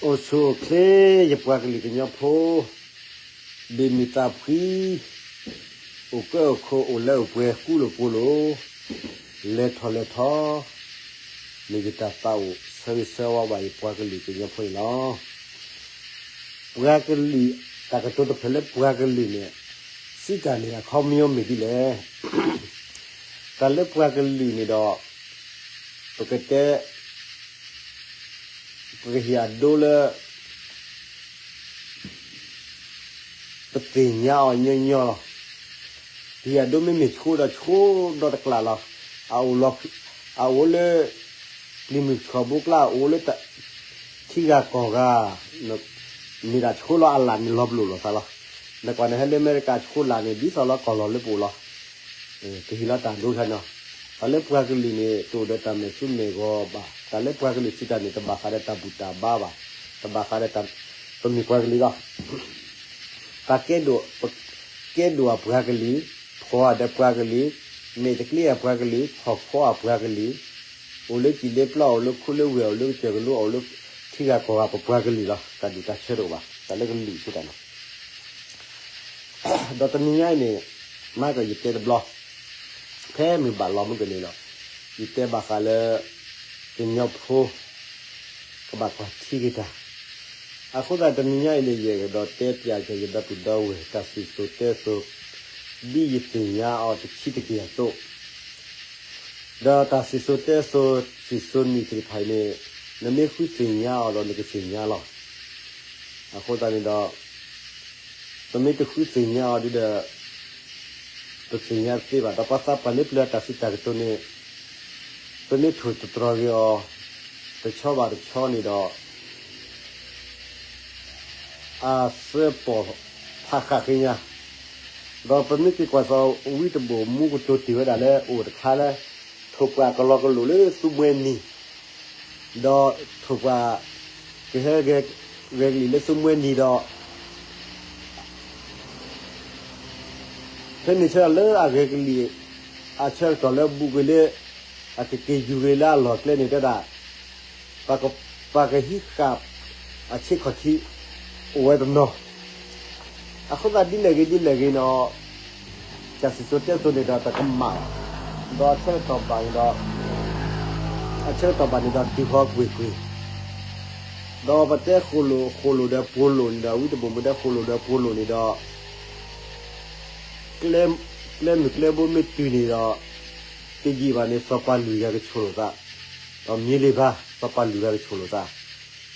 အိၣ်ဆူၣ်အိၣ်ချ့ ယပှၤကလုာ်ကညီဖိ, ဘ့ၣ်မုၢ်သးဖှံ, အိၣ်ကၢအိၣ်ခိး အိၣ်လၢအိၣ်ပှဲၤ ကူလိာ်ပူၤလိာ်, လဲၤထီၣ်လဲၤထီ, မ့ၢ်ယတၢ်သးအိၣ်ဆၢဂ့ၤဆၢဝါဘၣ် ယပှၤကလုာ်ကညီဖိန့ၣ်လီၤ. ပှၤကလုာ် တၢ်ကတိၤတဖျၢၣ်လၢပှၤကလုာ်န့ၣ် စံးတၢ်န့ၣ် အခီပညီမ့ၢ်ဒ်လဲၣ်. တၢ်လၢပှၤကလုာ်န့ၣ်ဒီး ပကတဲ ပကဟ့ၣ်အဒိလၢ ပသ့ၣ်ညါအီၤညီညီလီၤ. ပဟ့ၣ်အဒိမ့မ့ၢ်ဆိဒီးဆိဒီတကျးလီၤ. အအိၣ်လီၤ, အအိၣ်လၢ ပျံၤမုၢ်ထီၣ်ဘိကျါ အအိၣ်လၢ ထံဂၤကီၢ်ဂၤ မ့ၢ်ဒၣ်ဆိလီၤအလၣ်န့ၣ် လီၤပလိာ်လိာ်သးလီၤ. နကွၢ်န့ၣ်ဟဲလၢအမဲရကၤဆိလၣ်န့ၣ် ဒ်သိးလီၤကီၢ်လီၤလၢပအိၣ်လီၤ. ကဟ့ၣ်လီၤတၢ်ဒိထဲနီၤ. တၢ်လၢပှၤကလုာ်န့ၣ် တအိၣ်ဒီးတၢ်မဲာ်ဆူမဲာ်ဂီၤဘၣ်. တၢ်လၢပှၤကလုာ်စံးတၢ်န့ၣ် တဘၣ်ဃးဒီးတၢ်ဘူၣ်တၢ်ဘါဘၣ်. တဘၣ်ဃးဒီးတၢ် ပမ့ၢ်ပှၤကလုာ်လီၤ. တၢ်ကဲဒိၣ်, ကဲဒိၣ်အပှၤကလုာ်, ဖှီၣ်ဒီးပှၤကလုာ်, မဲာ်တကျ့အပှၤကလုာ်, ဖီၣ်ဖီအပှၤကလုာ်, အိၣ်လၢစံၣ်လၢပျီ, အိၣ်လၢခိလၢဝ့ၢ်, အိၣ်လၢကစၢၢ်ကလိ, အိၣ်လၢထံဂၤကီၢ်ဂၤ ပပှၤကလုာ်လီၤ. တၢ်ဒူၣ်တၢ်ဆၢတအိၣ်ဘၣ်. တၢ်လၢကလုာ်စံးတၢ်န့ၣ် ဒီးတနံၤညါအံၤန့ၣ် မၤကယတဲတဘျီ, ဖဲမုၢ်ဘၣ်လီၤမုၢ်ကန့ၣ်ဒီး ယတဲဘၣ်ဃးလၢ ကညီဖိ ကဘၣ်ကွၢ်ထံက့ၤတၢ်. အဃိသတးတနံၤညါအံၤန့ၣ် ယအဲၣ်ဒိးတဲပၠးက့ၤယဒီပုၢ်ဒီဝဲၢ် တၢ်စံၣ်စိၤတဲစိၤ ဒ်ယသ့ၣ်ညါအီၤတဆံးတက့ၢ်အသိး ဒီးတၢ်စံၣ်စိၤတဲစိၤ စံၣ်စိၤနံၣ်သ့ၣ်တဖၣ်အံၤန့ၣ် နမ့ၢ်ဃုသ့ၣ်ညါအီၤဒီးနကသ့ၣ်ညါလီၤ. အဃိသတးန့ၣ်ဒီး ပမ့ၢ်တဃုသ့ၣ်ညါအီၤဒ်ဒီး ပသ့ၣ်ညါတသ့ဘၣ်. ဒီးပှၤသးပှၢ်လၢပျၢၤအတၢ်စံးတၢ်ကတိၤန့ၣ် ပမ့ၢ်ထိၣ်သတြီၤက့ၤအီၤ တဆီဘၣ်တဆီန့ၣ်ဒီး အစၢပီၣ်ဖးဃာ်ဃ့ညါ, ဒီးပမ့ၢ်က့ၤကွၢ်စီၤဝံတဘိၣ်မူကတိၤတ့ၢ်ဝဲဒၣ်လၢ အိၣ်တခါလၢ ထိၣ်ပှၢ်ကလီကလိာ်လၢသူမှဲနံၤ, ဒီးထိၣ်ပှၢ်ကဟဲဂဲၤကလံၣ်လၢသူမှဲနံၤဒီး ဖဲန့ၣ်ဆၢလၢအဂဲၤကလံၣ် အဆၢကတီၢ်လၢဘူးက့ၤလၢ အကက့ၤယူၤက့ၤလၢအလီၢ်ကျဲန့ၣ်တဲဒၣ် ပှၤကဟံးဃာ်အဆ့ခီၣ်ထံး အိၣ်ဝဲတနီၤ. အဃိသတးဒ်လဲၣ်ဂ့ၤဒ်လဲၣ်ဂ့ၤန့ၣ် တၢ်စံၣ်စိၤတဲစိၤန့ၣ်ဒီးတကမၣ်ဘၣ်, ဒီးအဆၢကတီၢ်ဘၣ်န့ၣ်ဒီး အဆၢကတီၢ်ဘၣ်န့ၣ်ဒီးတုၤဃီကွ့ၢ်ကွ့ၢ်, ဒီးပတဲဃိၣ်လိာ်ဃိၣ်လိာ်ဒီးပှိၤလိာ်န့ၣ်ဒီး ဝံတဘိၣ်မူတဲဃိၣ်လိာ်ဒီးပှိၤလိာ်န့ၣ်ဒီး ကျဲမုၢ်ကျဲဘိမ့ၢ်တုၤန့ၣ်ဒီး တယံာ်ဘၣ်န့ၣ် စီၤပၤလုၢ်ဂၤကဆိၣ်လိာ်သး, ဒီးမ့ၢ်လံဘၣ် စီၤပၤလုၢ်ဂၤကဆိၣ်လိာ်သး,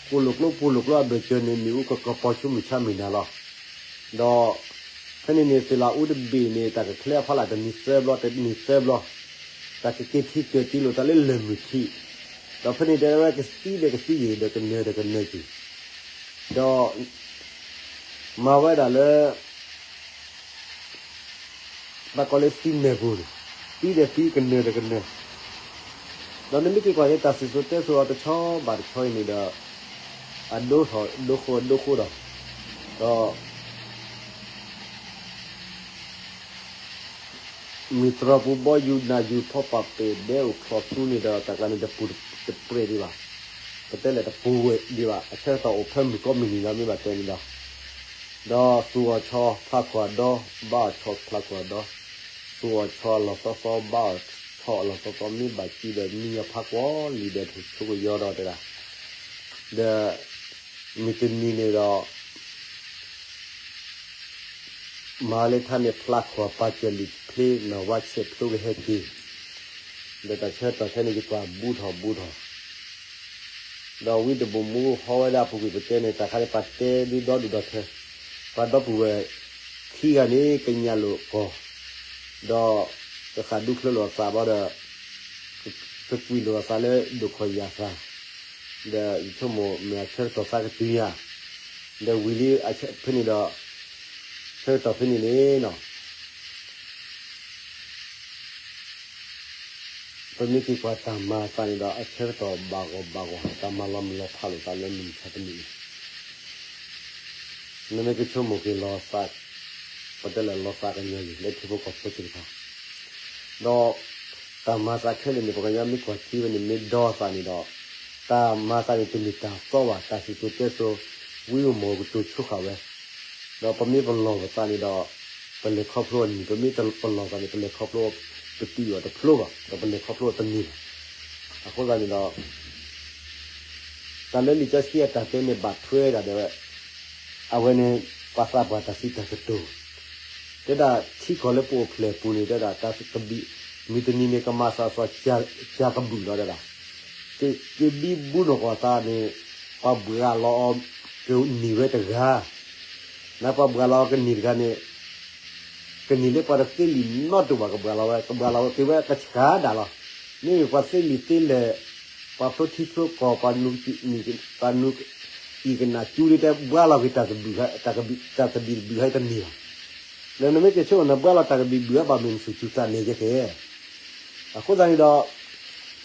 ဃိၣ်လိာ်ကျိပှိၤလိာ်ကျိအဘၢၣ်စၢၤန့ၣ် မ့ၣ်အူကကပီၤဆူမုၢ်ဆါမုၢ်နၤလီၤ. ဒီး ဖဲန့ၣ်န့ၣ် သ့ၣ်လီၤအူတဘ့ၣ်န့ၣ် တၢ်ကချဲအဖီလာ်တနံၤသၢဘျီ တနံၤသၢဘျီ, တၢ်ကက့ၤထံကၢၢ်တံၢ်လိာ်သးလၢလၢၢ်မုၢ်ထံး, ဒီးဖဲန့ၣ်တဲဝဲကသံဒီးကသံယံာ်ဒီးကနၢၤဒီးကနၢၤက့ၤ, ဒီး မၤဝဲဒၣ်လၢ ဘၣ်ကီးလၢသံမဲာ်ပူၤန့ၣ်, သံဒီးသံကနၢၤဒီးကနၢၤ, ဒီးနမ့ၢ်က့ၤကွၢ်န့ၣ် တၢ်စံၣ်စိၤတဲစိၤအီၤတဆီဘၣ်တဆီအံၤန့ၣ်ဒီး အဒိထီၣ်ဒိဃိဒိဃိဒီး, ဒီး မုၢ်တြီၢ်ပူၤဘီယူၤနၢ်ယူၤဖီပာ်ပဲာ် ဒဲအိၣ်ဖျီၣ်သူန့ၣ်ဒီး တၢ်ကျါန့ၣ်တပူၤတပြဲၤဒံးဘၣ်, ပတဲလဲၣ်တပူၤဝဲဒံးဘၣ်, အဆၢကတီၢ်အိၣ်ဖဲမုၢ်ကီၢ်မုၢ်နံၤလီၤမ့ၢ်ဘၣ်တဲန့ၣ်ဒီး, ဒီးသူၣ်အီၣ်ဆီဖျါကွၢ်ဒီ, ဘၣ်အီၣ်ဆီဖျါကွၢ်ဒီ, သူၣ်အီၣ်ဆီအလီၢ်သီသီ ဘၣ်အီၣ်ဆီအလီၢ်သီသီ မ့ၢ်ဘၣ်စံးဒီးမံညီဖးကွီၢ်လံဒီး ဆိကယီဒီးတဲဒၣ်, ဒီး မုၢ်တနံၤန့ၣ်ဒီး မၤလၢထါန့ၣ် ဖျါခိၣ်ပာ်စၢၤလံာ်ချ့ နီၢ်ဝါဆဲးဖျိကဟဲက့ၤ, ဒီးတၢ်ဆၢကတီၢ်ခဲန့ၣ် ယကွၢ်ဘူးထီၣ်ဘူးထီၣ်, ဒီးဝံတဘိၣ်မူဟီဝဲဒၣ်ပူၤကွံာ်ပတဲန့ၣ် တၢ်ခါန့ၣ်ပတဲဒ်ဒီဒူၣ်ဒီထၢ, ပှၤဒီပုၢ်ဝဲၢ်ခံဂၤန့ၣ် ကညးလိာ်ကီၢ်, ဒီးကဃၣ်ဒူချၢလိာ်အသးဘၣ်ဒီး ကကွံာ်လိာ်အသးလၢဒိၣ်ခီၣ်ယၢ်သး, ဒီးယဆိကမိၣ်မ့ၢ်အဆၢကတီၢ်သးကတုၤညါ, ဒီးဝံၤလံဖဲန့ၣ်ဒီး ဆၢကတီၢ်ဖဲန့ၣ်န့ၣ်နီၤ ပမ့ၢ်က့ၤကွၢ်တၢ်မၤအသးန့ၣ်ဒီး အဆၢကတီၢ်ဘၣ်ဂီၢ်ဘၣ်ဂီၢ် တၢ်မၤလီၤမုၢ်လီၤဖးလိာ်သးလၢမုၢ်မဆါတနံၤအံၤ, နမ့ၢ်ကဆိကမိၣ်က့ၤလီၤသး, ပတဲလၢလီၤသးကညီၤယံၤ လၢထံဖိကီၢ်ဖိသ့ၣ်တဖၣ်, ဒီးတၢ်မၤသးခဲလၢာ်န့ၣ် ပှၤကညီမ့ၢ်ကွၢ်ထံဝဲန့ၣ် မ့ၢ်ဒီသးန့ၣ်ဒီး တၢ်မၤသးန့ၣ်တမ့ၢ်တၢ်သီဘၣ်, တၢ်စံၣ်စိၤတဲစိၤ ဝံဧိၤမီၢ်ဧိၤကတိၤဆိဃာ်ဝဲ, ဒီးပမ့ၢ်ပလီၢ်ပသးန့ၣ်ဒီး ပလဲၤခီဖျိအနံၤ, ပမ့ၢ်တပလီၢ်သးန့ၣ် ပလဲၤခီဖျိ ပတုာ်အီၤတဖျိဘၣ်, ဒီးပလဲၤခီဖျိတန့ၢ်ဘၣ်. အဃိသတးန့ၣ်ဒီး တၢ်လၢလံာ်စီဆှံအတၢ်တဲန့ၣ်ဘၣ်ထွဲဒၣ်ဒီး အဝဲန့ၣ် ပှၤသးပှၢ်တၢ်စံးတၢ်ကတိၤ တဲဒၣ်ထံကီၢ်လၢပအိၣ်ဖျဲၣ်ပူၤန့ၣ် တဲဒၣ်တၢ်ကဘံၣ် မုၢ်တနံၤန့ၣ် ကမၤစၢ်စီၤ ကၢ်ကဘုၣ်လီၤ တဲဒၣ်, ကဘံဘူနီၢ်ကီၢ်သးန့ၣ် ပှၤဘှၣ်လီၤအီၤကန့ၢ်ဝဲတဂၤ, နပှၤဘှၣ်လီၤအီၤကန့ၢ်တဂၤန့ၣ် ကန့ၢ်လၢပှၤတသ့လံာ်နီတဘၣ် ကဘှၣ်လီၤဝဲ, ကဘှၣ်လီၤဝဲက့ၤဝဲကဆှၤဒၣ်လီၤ. မ့မ့ၢ်ပှၤသ့လံာ်သ့လဲၢ်, ပှၤဖျိထံဖျိကီၢ်, ပှၤနုာ်ကနၣ်ကၠူဒ်တဲ ဘှါလီၤက့ၤတၢ်ကဘံၣ်, တၢ်ကဘံၣ်တဘံၣ်ဟဲတန့ၢ်ဘၣ်. နမ့ၢ်က့ၤဆိကမိၣ် နဘှါလီၤတၢ်ကဘံၣ်ဘုၣ်ဟဲဘၣ်မ့ၢ်နသူၣ်စူၤသးန့ၣ်ကဲကဲ. အဃိသတးန့ၣ်ဒီး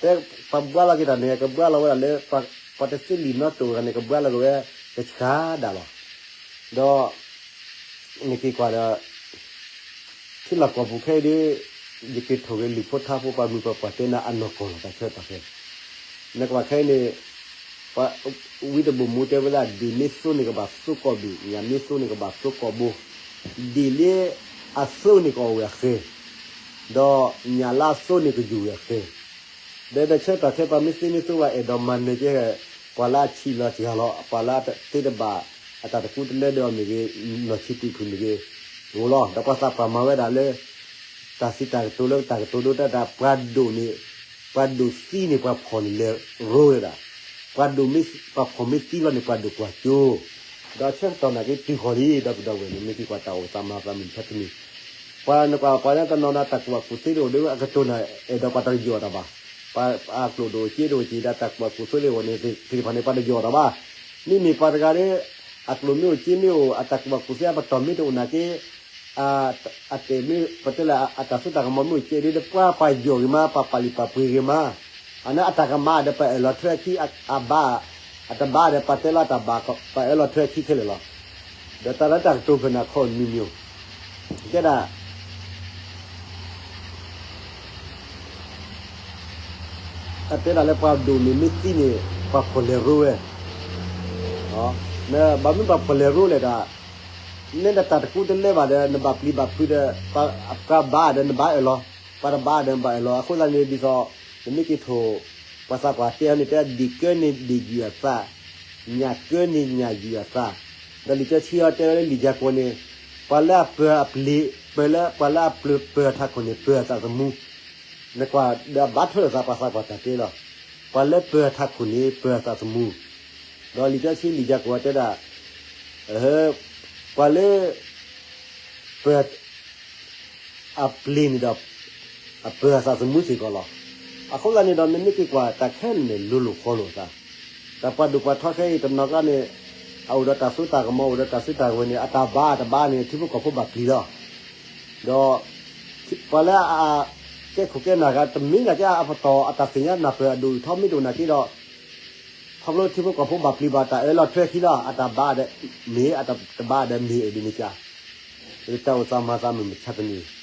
တဲပှၤဘှါလီၤက့ၤတၢ်န့ၣ် ကဘှါလီၤဝဲဒၣ်လၢ ပှၤတသ့လံာ်နီတဘၣ်န့ၣ် ကဘှါလီၤက့ၤဝဲ ကဆှၤဒၣ်လီၤ. ဒီး နက့ၤကွၢ်ဒီး ထံလီၢ်ကီၢ်ပူၤခဲအံၤဒီး ယက့ၤထိၣ်က့ၤလုၢ်ဖိထါဖိ ပှၤမုၢ်ပှၤပှၢ်တဲနၤအနီၢ်ကီၢ်လီၤ တၢ်ဆၢကတီၢ်ခဲအံၤ. နကွၢ်ခဲအံၤန့ၣ် ပှၤဝံတဘိၣ်မူတဲဝဲဒၣ် ဒ့ၣ်မ့ၢ်သိန့ၣ်ကဘၣ်သိကီၢ်ဘ့ၣ်, ညၣ်မ့ၢ်သိန့ၣ်ကဘၣ်သိကီၢ်ဘိ, ဒ့ၣ်လၢအသိန့ၣ်ကအိၣ်ဝဲအဃဲၤ, ဒီးညၣ်လၢအသိန့ၣ်ကယူၢ်ဝဲအဃဲၤ. ဒီးတၢ်ဆၢကတီၢ်ခဲအံၤ ပှၤမ့ၢ်သ့မ့ၢ်သိ ပှၤအဲၣ်ဒိးမၤနၢၤကဲ ပှၤလၢအဆံးလီၤစှၤလီၤ ပှၤလၢအသ့တဘၣ် အတၢ်တကူတလၢဒီးအီၤမ့ၢ်ဂ့ၤ, နီၢ်ဆံးပူၤဖုၣ်မ့ၢ်ဂ့ၤ, အိၣ်လီၤ. ဒီးပှၤသးပှၢ်မၤဝဲဒၣ်လၢ တၢ်စံးတၢ်ကတိၤလၢတၢ်ကတိၤဒိတၢ်တၢ် ပှၤဒိၣ်န့ၣ်, ပှၤဒိၣ်သံန့ၣ် ပှၤဖှီၣ်န့ၣ်လဲၤရိဝဲဒၣ်, ပှၤဒိၣ်မ့ၢ်, ပှၤဖှီၣ်မ့ၢ်သံလီၤန့ၣ် ပှၤဒိၣ်ကွၢ်ကၠိ, ဒီးဆၢကတီၢ်နာ်က့တုၤဃီၤလံ ဒီပုၢ်ဒီဝဲၢ်န့ၣ် မ့ၢ်က့ၤကွၢ်တၢ်အိၣ်သးမၤသးမုၢ်ဆါတနံၤ ပှၤနကွၢ်ပှၤလၢတနီၤနီၤ တၢ်ကူၣ်ဘၣ်ကူၣ်သ့တအိၣ်ဒီး အကတိၤနၤအဲၣ်ဒိးပှၤတကယီၣ်တၢ်ဘၣ်. ပှၤအကျိာ်ဒိၣ်စ့ဒိၣ်စ့ဒီး တၢ်ကူၣ်ဘၣ်ကူၣ်သ့လၢအိၣ်န့ၣ် သ့ၣ်တဖၣ်န့ၣ် ပှၤတယီၣ်တၢ်ဘၣ်. မ့မ့ၢ်ပှၤတဂၤဒီး အကျိာ်မ့ၢ်အိၣ်စ့မ့ၢ်အိၣ် အတၢ်ကူၣ်ဘၣ်ကူၣ်သ့အပတီၢ်မ့ၢ်တအိၣ်နာ်က့ အတဲာ်မ့ၢ် ပတဲလၢ အတၢ်စိတၢ်ကမီၤမ့ၢ်အိၣ်စ့ဒီး ပှၤပှၤယီၣ်ဂ့ၤမး ပှၤပာ်လုၢ်ပာ်ပှ့ၤဂ့ၤမး, အန့ၣ်အတၢ်ကမၣ်ဒီး ပှၤအၢၣ်လီၤထွဲအခံ အဘၣ်, အတဘၣ်ဒီး ပှၤတဲလီၤတၢ်ဘၣ် ပှၤအၢၣ်လီၤထွဲအခံခဲလၢာ်လီၤ. ဒီးတၢ်လၢတၢ်ကတိၤဖျၢၣ်န့ၣ် အခီၣ်နွံမံၤ, တဲဒၣ် အတဲဒၣ်လၢပှၤဒိၣ်န့ၣ် မ့ၢ်သံန့ၣ် ပှၤဖှီၣ်လဲၤရိဝဲ, ဘၣ်မနုၤပှၤဖှီၣ်လဲၤရိလဲၣ်ဒီး နဲဒၣ်တၢ်တကူတလၢဘၣ်ဒီး နဘၣ်ပျံၤဘၣ်ဖုးဒီး ပှၤဘၣ်ဒီး နဘၣ်အၢၣ်လီၤ, ပှၤတဘၣ်ဒီး နဘၣ်အၢၣ်လီၤ. အဃိသတးန့ၣ် ဒ်သိး နမ့ၢ်က့ၤထိၣ် ပှၤသးပှၢ်တဲအီၤန့ၣ် တဲဒၣ်ဒ့ၣ်ကၢန့ၣ်ဒ့ၣ်ယုၢ်အသး, ညၣ်ကၢန့ၣ်ညၣ်ယုၢ်အသး, ဒီးလံာ်စီဆှံအီၤတဲဝဲလၢလံာ်ယၤကိာ်န့ၣ် ပှၤလၢအပၢၤအပျ့ၤ ပၢၤလၢ ပှၤလၢအပၢၤအထးခိၣ်န့ၣ် ပၢၤအသးသမူ, နကွၢ်ဒီးအဘၣ်ထွဲလိာ်သးပှၤသးပှၢ်တၢ်တဲလီၤ. ပှၤလၢပၢၤအထးခိၣ်န့ၣ် ပၢၤအသးသမူ, ဒီးလံာ်စီဆှံလံာ်ယၤကိာ်အီၤတဲဒၣ် ပှၤလၢ ပၢၤ အပျ့ၤန့ၣ်ဒီး အပၢၤအသးသမူစ့ၢ်ကီးလီၤ. အဃိသတးန့ၣ်ဒီး နမ့ၢ်က့ၤကွၢ်တၢ်ခဲလၢာ်န့ၣ် လိၤလိၤဃီလိာ်သး, တၢ်ပှၤဒိၣ်ပှၤထီခဲအံၤတနီၤကျါန့ၣ် အအိၣ်ဒီးတၢ်စိတၢ်ကမီၤ အိၣ်ဒီးတၢ်စိတၢ်ကမီၤန့ၣ် အတၢ်ဘၣ်တဘၣ်န့ၣ် ထံဖိကီၢ်ဖိဘၣ်ပျံၤလီၤ. ဒီး ပှၤလၢအကဲခိၣ်ကဲနၢ်ဂၤ တမ့ၢ်နာ်က့အပတီၢ်အတၢ်သ့ၣ်ညါနၢ်ပၢၢ်အဒိၣ်အထီမ့ၢ်တအိၣ်နာ်က့ဒီး ခီဖျိထံဖိကီၢ်ဖိဘၣ်ပျံၤဘၣ်တၢ်အၢလီၤထွဲခံလီၤ အတၢ်ဘၣ်ဒီးမ့ၢ် အတဘၣ်ဒီးမ့ၢ်အဒ်န့ၣ်က တၢ်အိၣ်သးမၤသးမုၢ်မဆါတနံၤ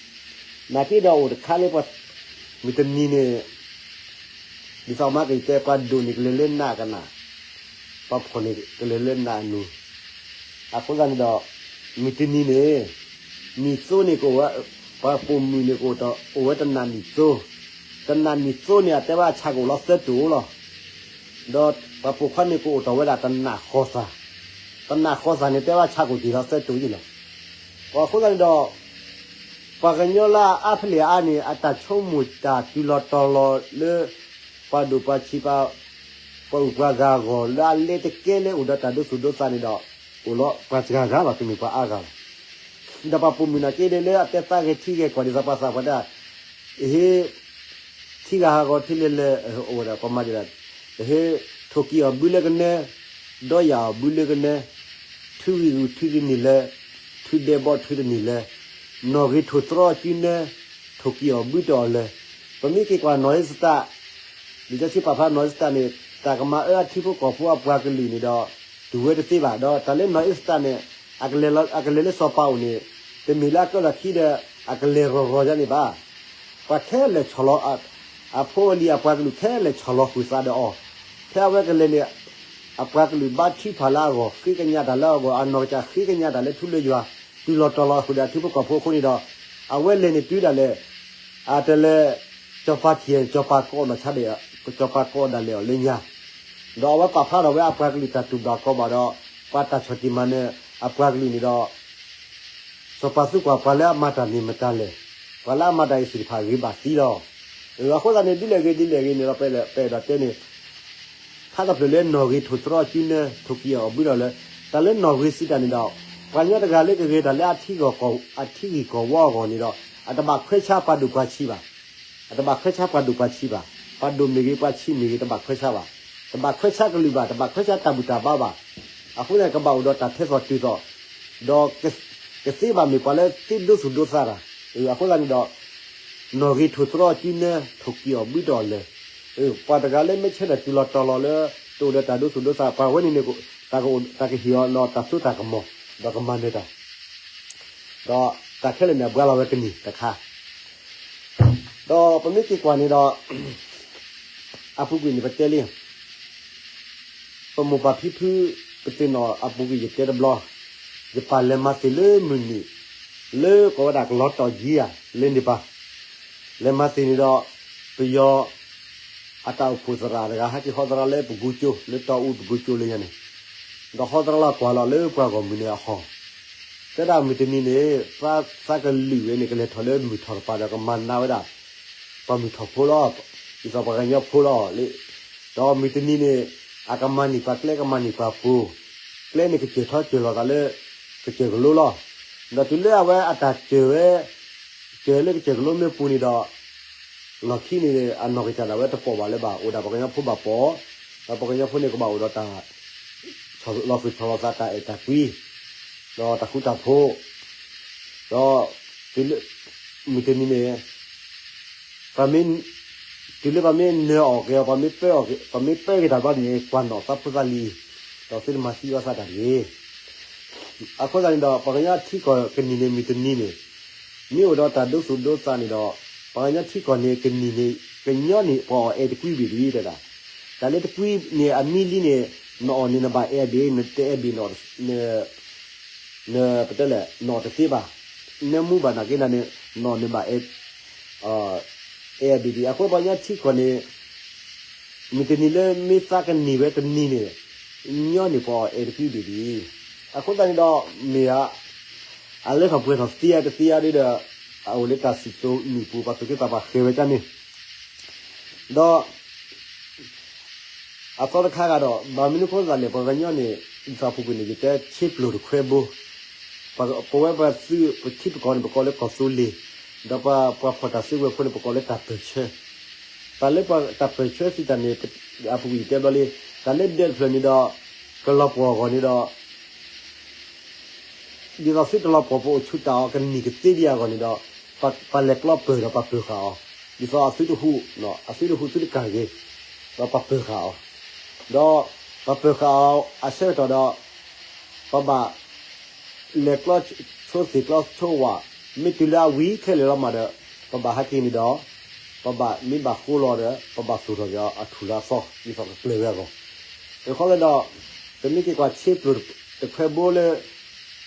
နာ်က့ဒီးအိၣ်တခါလၢပှၤ မုၢ်တနံၤန့ၣ် ဒ်သိးမၤကယတဲ ပှၤဒိၣ်န့ၣ်ကလဲၤလၢနးကနၣ်, ပှၤဖှီၣ်န့ၣ်ကလဲၤလၢနးအနူၤ, အဃိသတးန့ၣ်ဒီး မုၢ်တနံၤန့ၣ် နံၣ်သိန့ၣ်ကအိၣ်ဝဲ ပှၤပိာ်မုၣ်န့ၣ်ကအိၣ်တအိၣ်ဝဲတနၣ်နံၣ်သိ, တနၣ်နံၣ်သိန့ၣ် အတဲဘၣ်အဆၣ်ကအိၣ်လီၤသၢတိာ်လီၤ. ဒီးပှၤပိာ်ခွါန့ၣ်ကအိၣ်တ့ၢ်ဝဲဒၣ်တနၣ်ဃီသၣ်, တနၣ်ဃီသၣ်န့ၣ် တဲဘၣ်ဆၣ်ကအိၣ်က့ၤလီၤသၢတိာ်ယ့ၣ်လီၤ. အဃိသတးန့ၣ်ဒီး ပှၤကညီလၢအအါဖဲလဲၣ်အါန့ၣ် အတၢ်ဆိကမိၣ်တၢ်တုၤလီၤတီၤလီၤလၢ ပှၤဒိၣ်ပှၤဆံး ပှၤအုၣ်ပှၤဂၤအဂီၢ် လၢအလဲၤတကဲလၢအိၣ်ဒီးတၢ်ဒိသူၣ်ဒိသးန့ၣ်ဒီး အိၣ်လီၤပှၤစှၤဂၤလီၤ တမ့ၢ်ပှၤအါဂၤလီၤ. ဒီးပှၤပိာ်မုၣ်နာ်က့ဒီးလၢအတဲသးဂဲၤထံဂဲၤကီၢ်ဒ်သိးပှၤသးပှၢ်တၢ် ဟ့ၣ် ထံဂၤဟးဂီၤထံလဲၤလဲၤ အိၣ်ဝဲဒၣ်ပှၤမၤဒ်လဲၣ်, ဟ့ၣ် ထိၣ်ကံၢ်အီၣ်ဘုလၢကနဲ, ဒီးယၢ်အီၣ်ဘုလၢကနဲ, ထုဂံၢ်ဂုၢ်ထုတန့ၢ်လၢၤ, ထုဒဲးဘီထုတန့ၢ်လၢၤ, နီၣ်ဂ့ၤထိၣ်သရီအစုနဲ, ထိၣ်ကံၢ်အီၣ်ဘုတအီၣ်လၢၤ. ပမ့ၢ်က့ၤကွၢ်နီၢ်အ့စတၢ် လံာ်စီဆှံပာ်ဖျါနီၢ်အ့စတၢ်န့ၣ် တၢ်ကမၤအၢအထံဖိကီၢ်ဖိအပှၤကလုာ်န့ၣ်ဒီး တူၢ်ဝဲတသ့ဘၣ်. ဒီးတၢ်လၢနီၢ်အ့စတၢ်န့ၣ် အကလဲၤလၢစီၤပၤအိၣ်န့ၣ် တမ့ၢ်လၢအကၢၣ်လီၤခံဒီး အကလဲၤရီၤရီၤယါန့ၣ်ဘၣ်. ပှၤခဲလၢာ်ဆီၣ်လီၤ အဖိအလံၤအပှၤကလုာ်ခဲလၢာ်ဆီၣ်လီၤဃုာ်သးဒီးအီၤ, ဖဲအဝဲကလဲၤန့ၣ် အပှၤကလုာ်ဘါထုကဖၣ်လၢအဂီၢ်, ဃ့ကညးတၢ်လၢအဂီၢ်, အနီၢ်ကစၢ်ဃ့ကညးတၢ်လၢထူလၢယွၤ, တုၤလီၤတီၤလီၤဃုာ်ဒီးအထံဖိကီၢ်ဖိအဃိန့ၣ်ဒီး, အဝဲလဲၤန့ၣ်တုၤဒၣ်လဲာ် အတလဲၤ စီၤပၤထံၣ် စီၤပၤကိးနီၢ်ဆါဒဲး, စီၤပၤကိးဒၣ်လဲာ်အီၤလၢညါ, ဒီးအဝဲပာ်ဖျါထီၣ်ဝဲအပှၤကလုာ်တၢ်တူၢ်ဘၣ်ခီၣ်ဘၣ်ဒီး ပှၤတၢ်ဆီၣ်တံၢ်မၤနၢၤ အပှၤကလုာ်န့ၣ်ဒီး စီၤပၤသုကွၢ်ပှၤလၢအမၤတၢ်န့ၣ်မတၤလဲၣ်, ပှၤလၢအမၤတၢ်အံၤသ့ၣ်တဖၣ်ဂ့ၤဘၣ်သံလီၤ. အဃိသတးန့ၣ် ဒ်လဲၣ်ဂ့ၤဒ်လဲၣ်ဂ့ၤန့ၣ်ဒီး ပအဲၣ်ဒိးတဲန့ၣ် ခါတဖျၢၣ်လၢနီၣ်ဂ့ၤထိၣ်သရီအစုနၢ ထိၣ်ကံၢ်အီၣ်ဘုဒီးလၢ တၢ်လၢနီၣ်ဂ့ၤစံးတၢ်န့ၣ်ဒီး ပှၤကညီတဂၤလၢကဂဲၤတၢ်လၢအထံဂံၢ်ကီၢ်ဝီအဂီၢ်န့ၣ်ဒီး အတဘၣ်ခွဲးဆါပှၤဒိၣ်ပှၤဆံးဘၣ်. အတဘၣ်ခွဲးဆါပှၤဒိၣ်ပှၤဆံးဘၣ်. ပှၤဒိၣ်မ့ၢ်ဂ့ၤ ပှၤဆံးမ့ၢ်ဂ့ၤ တဘၣ်ခွဲးဆါဘၣ်. တဘၣ်ခွဲးဆါကလုာ်ဘၣ်, တဘၣ်ခွဲးဆါတၢ်ဘူၣ်တၢ်ဘါဘၣ်. အဃိန့ၣ် ကဘၣ်အိၣ်ဒီးတၢ်ထဲသိးတုၤသိး ဒီးကသ့ဘၣ်မ့ၢ်ပှၤလၢသ့ဒိသူၣ်ဒိသးတၢ်. အဃိသတးန့ၣ်ဒီး နီၣ်ဂ့ၤထိၣ်သရီအစုနၢ ထိၣ်ကံၢ်အီၣ်ဘုတအီၣ်လၢာ်, ပှၤတဂၤလၢမ့ၢ်ဆၢထၢၣ်တုၤလီၤတီၤလီၤလၢ တအိၣ်ဒီးတၢ်ဒိသူၣ်ဒိသး ပှၤဝဲန့ၣ်န့ၣ် တၢ်ကဟ့ၣ်အီၤလီၤတၢ်စိတၢ်ကမီၤ ဒီးကမၤနၢၤတၢ် ဒီးတၢ်ခဲလၢာ်န့ၣ် အဘှါလီၤဝဲကနံၣ်တခါ, ဒီးပမ့ၢ်က့ၤကွၢ်န့ၣ်ဒီး အပူၤကွံာ်န့ၣ် ပတဲလံ ပမိၢ်ပၢ်ဖံဖု ပသ့ၣ်နီၣ်အပူၤကွံာ် ယတဲတဘျီ, ယပၢ်လဲၤမၤသ့ၣ်လၢမုၢ်နံၤ လၢကိးဝဲဒၣ်ကလီတီၢ်ယံၤဧါ လၢန့ၣ်ပၢ် လဲၤမၤသ့ၣ်န့ၣ်ဒီး ပယီၤ အတၢ်အိၣ်ဖှိၣ်သရၣ်တဂၤ ဟဲက့ၤဟီသရၣ်လၢပကူကၠိ လၢတီအူပကူကၠိလၢညါန့ၣ်, ဒီးဟီသရၣ်လီၤကွၢ်လီၤလၢပှၤဂီၢ်မုၢ်န့ၣ်အဟီၣ်, တဲဒၣ်မုၢ်တနံၤန့ၣ် သးကလုာ်ဝဲန့ၣ် ကလဲၤထီၣ်လၢမုၢ်ထီၣ်တပၤဒီး ကမၤနးဝဲဒၣ် ပှၤမုၢ်ထီၣ်ဖိလီၤ, ဒ်သိးပှၤကညီဖိလီၤ, ဒီးမုၢ်တနံၤန့ၣ် အကမၤန့ၢ်ပှၤကျဲ ကမၤန့ၢ်ပှၤပူၤ, ကျဲန့ၣ်ကစၢၢ်ထီစၢၢ်လီၤသးလၢ ကစၢၢ်ကလိလီၤ, ဒီးတုၤလၢအဝဲအတၢ်စၢၢ်ဝဲ စၢၢ်လၢကစၢၢ်ကလိမ့ၢ်ပူၤန့ၣ်ဒီး လီၢ်ခံန့ၣ် အနီၢ်ကစၢ်ဒၣ်ဝဲတပိာ်ဘၣ်လၢၤဘၣ်, အိၣ်ဒၣ်ပှၤကညီဖိဘၣ်ပိာ်, ဒီးပှၤကညီဖိန့ၣ်ကဘၣ်အိၣ်ဒီးတၢ် လီၤသူၣ်ဆီလီၤသးတၢ်အဲၣ်တၢ်ကွံ, ဒီးတၢ်ဃူတၢ်ဖိး, ဒီး မုၢ်တနံၤန့ၣ် ပှၤမ့ၢ် တုၤလၢပှၤမ့ၢ်နၢၤအီၣ်က့ၤအီၤ ပှၤမ့ၢ်ပၢအီၣ်က့ၤ ပှၤမ့ၢ်ပၢက့ၤတၢ်ဘျီန့ၣ် ကွၢ်နီၣ်သးဖိသးလံၤ, ဒီးသုတမၤသံအီၣ်သးတၢ်တဂ့ၤ. အဃိသတးန့ၣ်ဒီး ပှၤကညီထံကီၢ်ကနံၣ်န့ၣ် မုၢ်တနံၤန့ၣ် မ့ၢ်အိၣ်ဒီးတၢ်ဒိသူၣ်ဒိသးန့ၣ်ဒီး ပှၤကညီထံကီၢ်န့ၣ် ကနံၣ်န့ၣ် ကညီန့ၣ် ပှၤအီၣ်အဲၣ်တကွံဘ့ၣ်ဒ်တဲဒၣ်, တၢ်လၢတကွံန့ၣ် အမံလံန့ၣ် နအီၣ်န့ၣ် နဘၣ်အဲၣ်ဘ့ၣ် နတအဲၣ်ဘ့ၣ် န နပတဲလဲၣ် နအီၣ်တသ့ဘၣ်, နမူဘၣ်နာ်က့နၤန့ၣ် နအီၣ်န့ၣ်ဘၣ်အဲၣ် အဲၣ်ဘ့ၣ်ဒ်အဃိ ပှၤကညီထံကီၢ်န့ၣ် မုၢ်တနံၤလၢမ့ၢ်သးကနံၣ်ဝဲတနံၤန့ၣ် ညီန့ၣ်ပှၤအီၣ်အဲၣ်တကွံဘ့ၣ်ဒ်အံၤ, အဃိသတးန့ၣ်ဒီး မ့ၢ်ဧါ အလဲၤထီၣ်ပှဲၤထီၣ်သ့ဧါတသ့ဧါဒီး အအိၣ်လၢတၢ်စံၣ်စိၤမုၢ်ပူၤ ပှၤသူၣ်က့သးပှၢ်ဃဲၤဝဲဒ်န့ၣ်, ဒီး အသီတခါဂၤဒီး ဘၣ်မနုၤဃိသတးလဲၣ် ပှၤကညီန့ၣ် ဒ်သိးအပူၤကွံာ်န့ၣ် ယတဲဆ့ပျိၢ်တခွဲဘိ, ပဝဲပှၤသုးပထံပကီၢ်န့ၣ် ပကိးလၢကီၢ်သူလ့ၤ, ဒီးပှၤဖီၣ်တၢ်စုကဝဲၤဖိန့ၣ် ပကိးလၢတၢ်ပၢၢ်ဆၢ, တၢ်လၢပှၤတၢ်ပၢၢ်ဆၢစံးတၢ်န့ၣ် အပူၤကွံာ်ယတဲဘျီလံ, တၢ်လၢဒၢးတဖျၢၣ်န့ၣ်ဒီး ကလီၤပှီၢ်အဂီၢ်န့ၣ်ဒီး ဒ်သိးသုတလီၤပှီၢ်ပအိၣ်ဆူၣ်တၢ်အီၤ ကနံၣ်ကသ့ဒံးအဂီၢ်န့ၣ်ဒီး ပပာ်လဲၤကျီပၢၢ်ဒီးပပၢၢ်ဃာ်အီၤ, ဒ်သိးအသုတဟူး, အသုတဟူးသုတကၢ်ဂ့ၤ, ဒီးပပၢၢ်ဃာ်အီၤ, ဒီးပပၢၢ်ဃာ်အီၤအဆၢကတီၢ်ဒီး ပဘၣ် လဲၤကျီဆိသ့ၣ်ကျီဆိဝၣ်, မ့ၢ်တုၤလၢအဝံၤခဲလၢာ်လီၤမးဒီး ပဘၣ်ဟဲက့ၤန့ၣ်ဒီး ပဘၣ်မ့ၢ်ဘၣ်ဃိလီၤဒီး ပဘၣ်သူၣ်ထီၣ်က့ၤအီၤအထူၣ်လၢအသီ ဒ်သိးကကျၢၤဝဲအဂီၢ်, အဃိလၢဒီး ပမ့ၢ်က့ၤကွၢ်ဆ့ပျိၢ်တခွဲဘိလၢ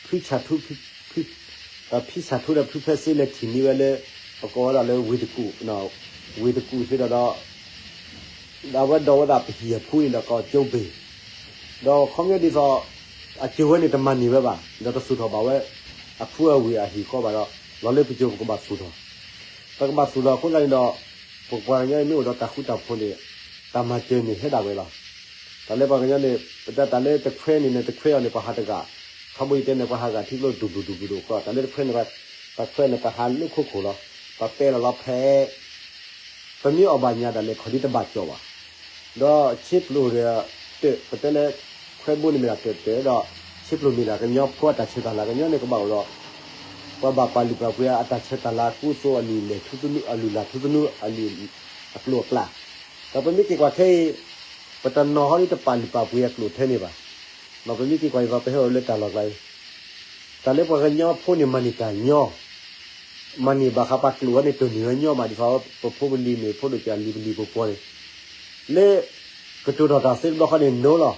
ဖုဆၣ်ထူ ဖု ဖုဆၣ်ထူဒီးဖုဖဲစ့လဲၤထံၣ်န့ၢ်ဝဲလၢ ပကိးဝဲဒၣ်လၢဝ့ၢ်တကူၣ်, ဝ့ၢ်တကူၣ်သ့ဒီးဒီး အဝဲဒိးဝဲဒၣ်ပဟံၣ်အဖူန့ၣ်ဒီး ကိးကၠိဘ့ၣ်, ဒီးခီပညီဒ်သိး အစၢၤဝဲန့ၣ်တမၤန့ၢ်ဝဲဘၣ်, ဒီးတသူၣ်ထီၣ်ဘၣ်ဝဲ အဖူအဝ့ၢ်အဟံၣ်ဃီဘၣ်ဒီး လီၤလၢပစိၤပကဘၣ်သူၣ်ထီၣ်, ပကဘၣ်သူၣ်ထီၣ်အဃိသတးန့ၣ်ဒီး ပပှၤကညီအံၤမ့ၢ်အိၣ်ဒီးတၢ်ဃူတၢ်ဖိးန့ၣ် တၢ်မၤစၢၤန့ၣ်ဟဲဒၣ်ဝဲလီၤ. တၢ်လၢပှၤကညီန့ၣ် ပတၢ်တၢ်လၢတခွဲန့ၣ်န့ၣ် တခွဲအီၤန့ၣ် ပှၤဟးတဂၤ, ထီဘိယတဲန့ၣ် ပှၤဟးဂၤထံကျိဒူၣ်ဒူၣ်ဒူၣ်ဒူၣ်ဒူၣ်ဃီ, တၢ်လၢတခွဲန့ၣ် ပှၤခွဲန့ၣ် ပှၤဟးလၢခိခိၣ်လီၤ, ပှၤပဲလီၤလီၤဖဲ ပမ့ၢ်အီၣ်ဘၣ်ညါဒၣ်လဲာ်ခီၣ်ဒ်တဘၣ်ကၠီၣ်ဘၣ်, ဒီးဆ့ပျိၢ်ဒီး တၢး ပတဲလၢ ခွဲဘိန့ၣ်မ့ၢ်ဒၣ်တၢးတၢးဒီး ဆ့ပျိၢ်မ့ၢ်ဒၣ်ကညီဖိအတၢ်ဆဲးတၢ်လၤ ကညီန့ၣ်ကဘၣ်အိၣ်ဒီး ပှၤဘၣ်ပာ်လုၢ်ပာ်ပှ့ၤအတၢ်ဆဲးတၢ်လၤ ကူသိးအလုၢ်အလဲၢ်ထူသနူ အလုၢ်အလုၢ်လၢ်ထူသနူ အလုၢ်အကျိၤအကျဲ, ဒီးပမ့ၢ်က့ၤကွၢ်ခဲအံၤ ပတနီၤဟီဒ်တပာ်လုၢ်ပာ်ပှ့ၤအကျိၤထဲန့ၣ်ဘၣ်, ပမ့ၢ်က့ၤကွၢ်ဒ်သိးပဟဲအိၣ်လၢတၢ်လီၢ်ကျါအံၤ တၢ်လၢပှၤကညီဖိန့ၣ် မၤန့ၢ်တၢ်ညီ, မၤန့ၢ်ဘၣ်ဃးပှၤကျိာ်ဝဲန့ၣ် တိၢ်န့ၢ်ဝဲညီမး ဒ်သိးပဖိပလံၤမ့ၢ်ဖိဒိၣ်ကၢ်လံၤပလံၤပပှီၤန့ၣ်, လၢ ကတိၤထီၣ်တၢ်သ့တဘျီဃီန့ၣ် နိလီၤ.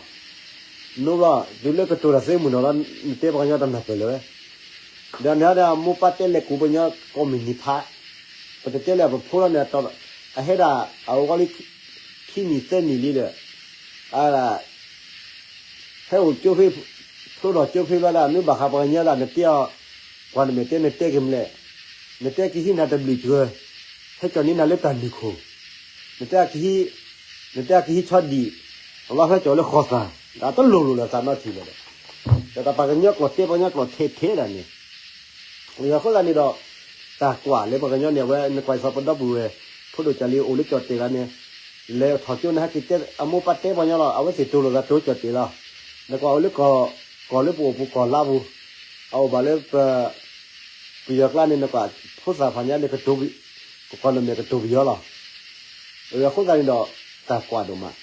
နိဘျီ တုၤလၢကတိၤတၢ်သ့မုၢ်နီၤလီၤ နတဲပှၤကညီတနၢ်ပၢၢ်လၢၤဝဲ. ဒီးနဟါဒီးမိၢ်ပၢ်တဲလဲၤကူးပှၤကညီကိးမုၢ်နံၤဖး, ပတတဲလဲၤပဖိလီၤန့ၣ် အဟဲဒၣ် အအိၣ်ကီလံ ခံနံၣ်သၢနံၣ်လံဒီး ဟဲအိၣ်ကၠိဖဲ ဖျိထီၣ်ကၠိဖဲဘျီဒၣ် မ့ၢ်ဘၣ်ဃးပှၤကညီဒၣ် နတဲအီၤ, ပှၤနမဲာ်တဲနတဲက့ၤမလဲၣ်, နတဲကဟံးနၤတဘျုးစှၤ, ဟဲကၠီၣ်န့ၢ်နၤလၢတၢ်နုာ်ခိၣ်, နတဲ နတဲကဟံးဆီဒံၣ်, အလီၤဟဲကၠီၣ်လၢဃီသၣ်, ဒီးတလိၣ်လိၣ်လၢသးနီထံၣ်လၢၤဒီး, ဒီးတၢ်ပှၤကညီကျိာ်တဲပှၤကညီကျိာ်ထဲထဲဒၣ်န့ၣ် အဃိသတးန့ၣ်ဒီး တၢ်ကွၢ်လၢပှၤကညီန့ၣ် အဝဲနကွၢ်ဒ်သိးပဒီပုၢ်ဝဲၢ် ဖိဒိၣ်ကၢ်လံၤအိၣ်လၢကၠီၣ်တဲာ်လီၤန့ၣ်, လဲၤထီၣ်ကၠိန့ၣ် ဟဲက့ၤတဲအမိၢ်ပၢ်တဲပှၤကညီလီၤ, အဝဲသ့ၣ်တိၤလိာ်သးတိၤကၠီၣ်တဲာ်လီၤ. နကွၢ်အိၣ်လၢ ကီၢ်လၢပအိၣ်ပူၤကီၢ်လါပူၤ, အအိၣ်ဘၣ်လၢ ပယီၤကျါန့ၣ် နကွၢ်ဖိသၣ်ဖးညါလၢ ကီၢ်နမဲာ်ကတိၤပယီၤလီၤ. အဃိသတးန့ၣ်ဒီး တၢ်ကွၢ်ဒိၣ်မး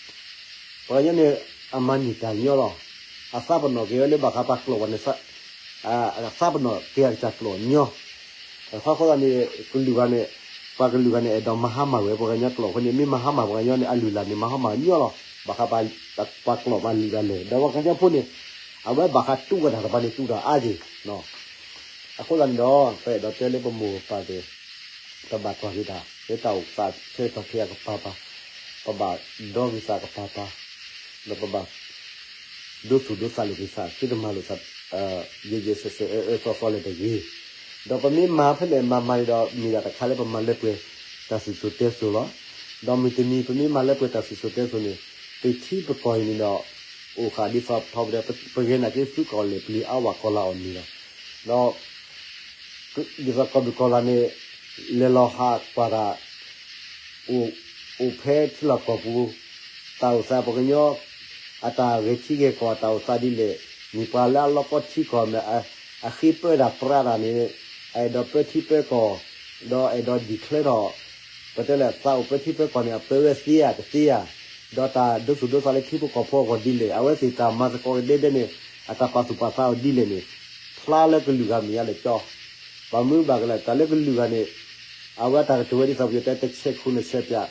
ပှၤကညီန့ၣ် အမၤန့ၢ်တၢ်ညီလီၤ. အသးပနီၣ်က့ၤဝဲလၢဘၣ်ဃးပှၤကျိာ်ဝဲန့ၣ် အသးပနီၣ်က့ၤအကစၢ်ကျိာ်ညီ, အဃိသတးန့ၣ် ကလုာ်ဂၤန့ၣ် ပှၤကလုာ်ဂၤန့ၣ် အဲၣ်ဒိးမၤဟါမၢ်ဝဲပှၤကညီကျိာ်အဃိန့ၣ် မ့ၢ်မၤဟါမၢ်ပှၤကညီန့ၣ် အလုၢ်အလၢ်န့ၣ် မၤဟါမၢ်ညီလီၤ. ဘၣ်ဃးပှၤကျိာ်မၤလုၢ်မၤလၢာ် ဒီးပှၤကညီဖိန့ၣ် အဝဲဘၣ်ဃးတူၢ်ဝဲတၢ်တဖၣ်န့ၣ် တူၢ်တၢ်အါက့ၤ အဃိသတးန့ၣ်ဒီး ပအဲၣ်ဒိးတဲလၢပမိၢ်ပပၢ်သ့ၣ် ပဘၣ်ကွၢ်က့ၤတၢ် လၢတၢ်အိၣ်သးဆၢကတီၢ်ခဲအံၤအကပၤပၤ, ပဘၣ်ဒီဂ့ၤသးကပၤပၤ, ဒီးပဘၣ် ဒိသူၣ်ဒိသးလိာ်က့ၤသး သုတမၤလိာ်သး ယဲၢ်ယဲၢ်စဲးစဲး အၢအၢသီသီလၢၤတဂ့ၤ. ဒီးပမ့ၢ်မၤဖဲလဲၣ်မၤမၤန့ၣ်ဒီး မ့ၢ်ဒၣ်တခါလၢပမၤလၢပှဲၤတၢ်စံၣ်စိၤတဲစိၤလီၤ. ဒီးမုၢ်တနံၤပမ့ၢ်မၤလၢပှဲၤတၢ်စံၣ်စိၤတဲစိၤန့ၣ် ပထံပကီၢ်အံၤန့ၣ်ဒီး အိၣ်ဃာ်ဒ်သိးထီဘိဒီး ပဂဲၤနာ်က့သုကီၢ်လဲၢ်ပျံၤအါဝဲကီၢ်လၤအီၤန့ၣ်လီၤ. ဒီး ဒ်သိးကီၢ်ဒူၣ်ကီၢ်လၤန့ၣ် လဲၤလီၤဟးကွၢ်တၢ် အိၣ်ဖဲထံလီၢ်ကီၢ်ပူၤ, တၢ်အိၣ်သးပှၤကညီ အတၢ်ဂဲၤထံဂဲၤကီၢ် အတၢ်အိၣ်သးဒ်လဲၣ်, မ့ၢ်ပှၤလၢအလီၤကီထံကီၢ်မ့ၢ် အဃ့ပၢတၢ်ပြးတၢ်န့ၣ် အအဲၣ်ဒိးပၢထံပၢကီၢ်, ဒီးအဲၣ်ဒိး declare ထီၣ် ပတဲလဲၣ် သးအိၣ်ပၢထံပၢကီၢ်န့ၣ် အပၢဝဲသ့ဧါတသ့ဧါ, ဒီးတၢ်ဒိသူၣ်ဒိသးလၢထံဖိကီၢ်ဖိအဂီၢ်ဒ်လဲၣ်, အဝဲသ့ၣ်တၢ်မၤသကိးကဒဲဒဲန့ၣ် အတၢ်ပာ်သူၣ်ပာ်သးအီၤဒ်လဲၣ်န့ၣ် ဖျါလၢကလုာ်ဂၤမဲာ်ညါလၢာ်ကၠီ, ဘၣ်မနုၤဘၣ်ကလဲၣ် တၢ်လၢကလုာ်ဂၤန့ၣ် အဝဲအတၢ်ကတိၤဝဲဒ်သိးပယီၤတဲ တဆဲးခုနဆဲးပၠး,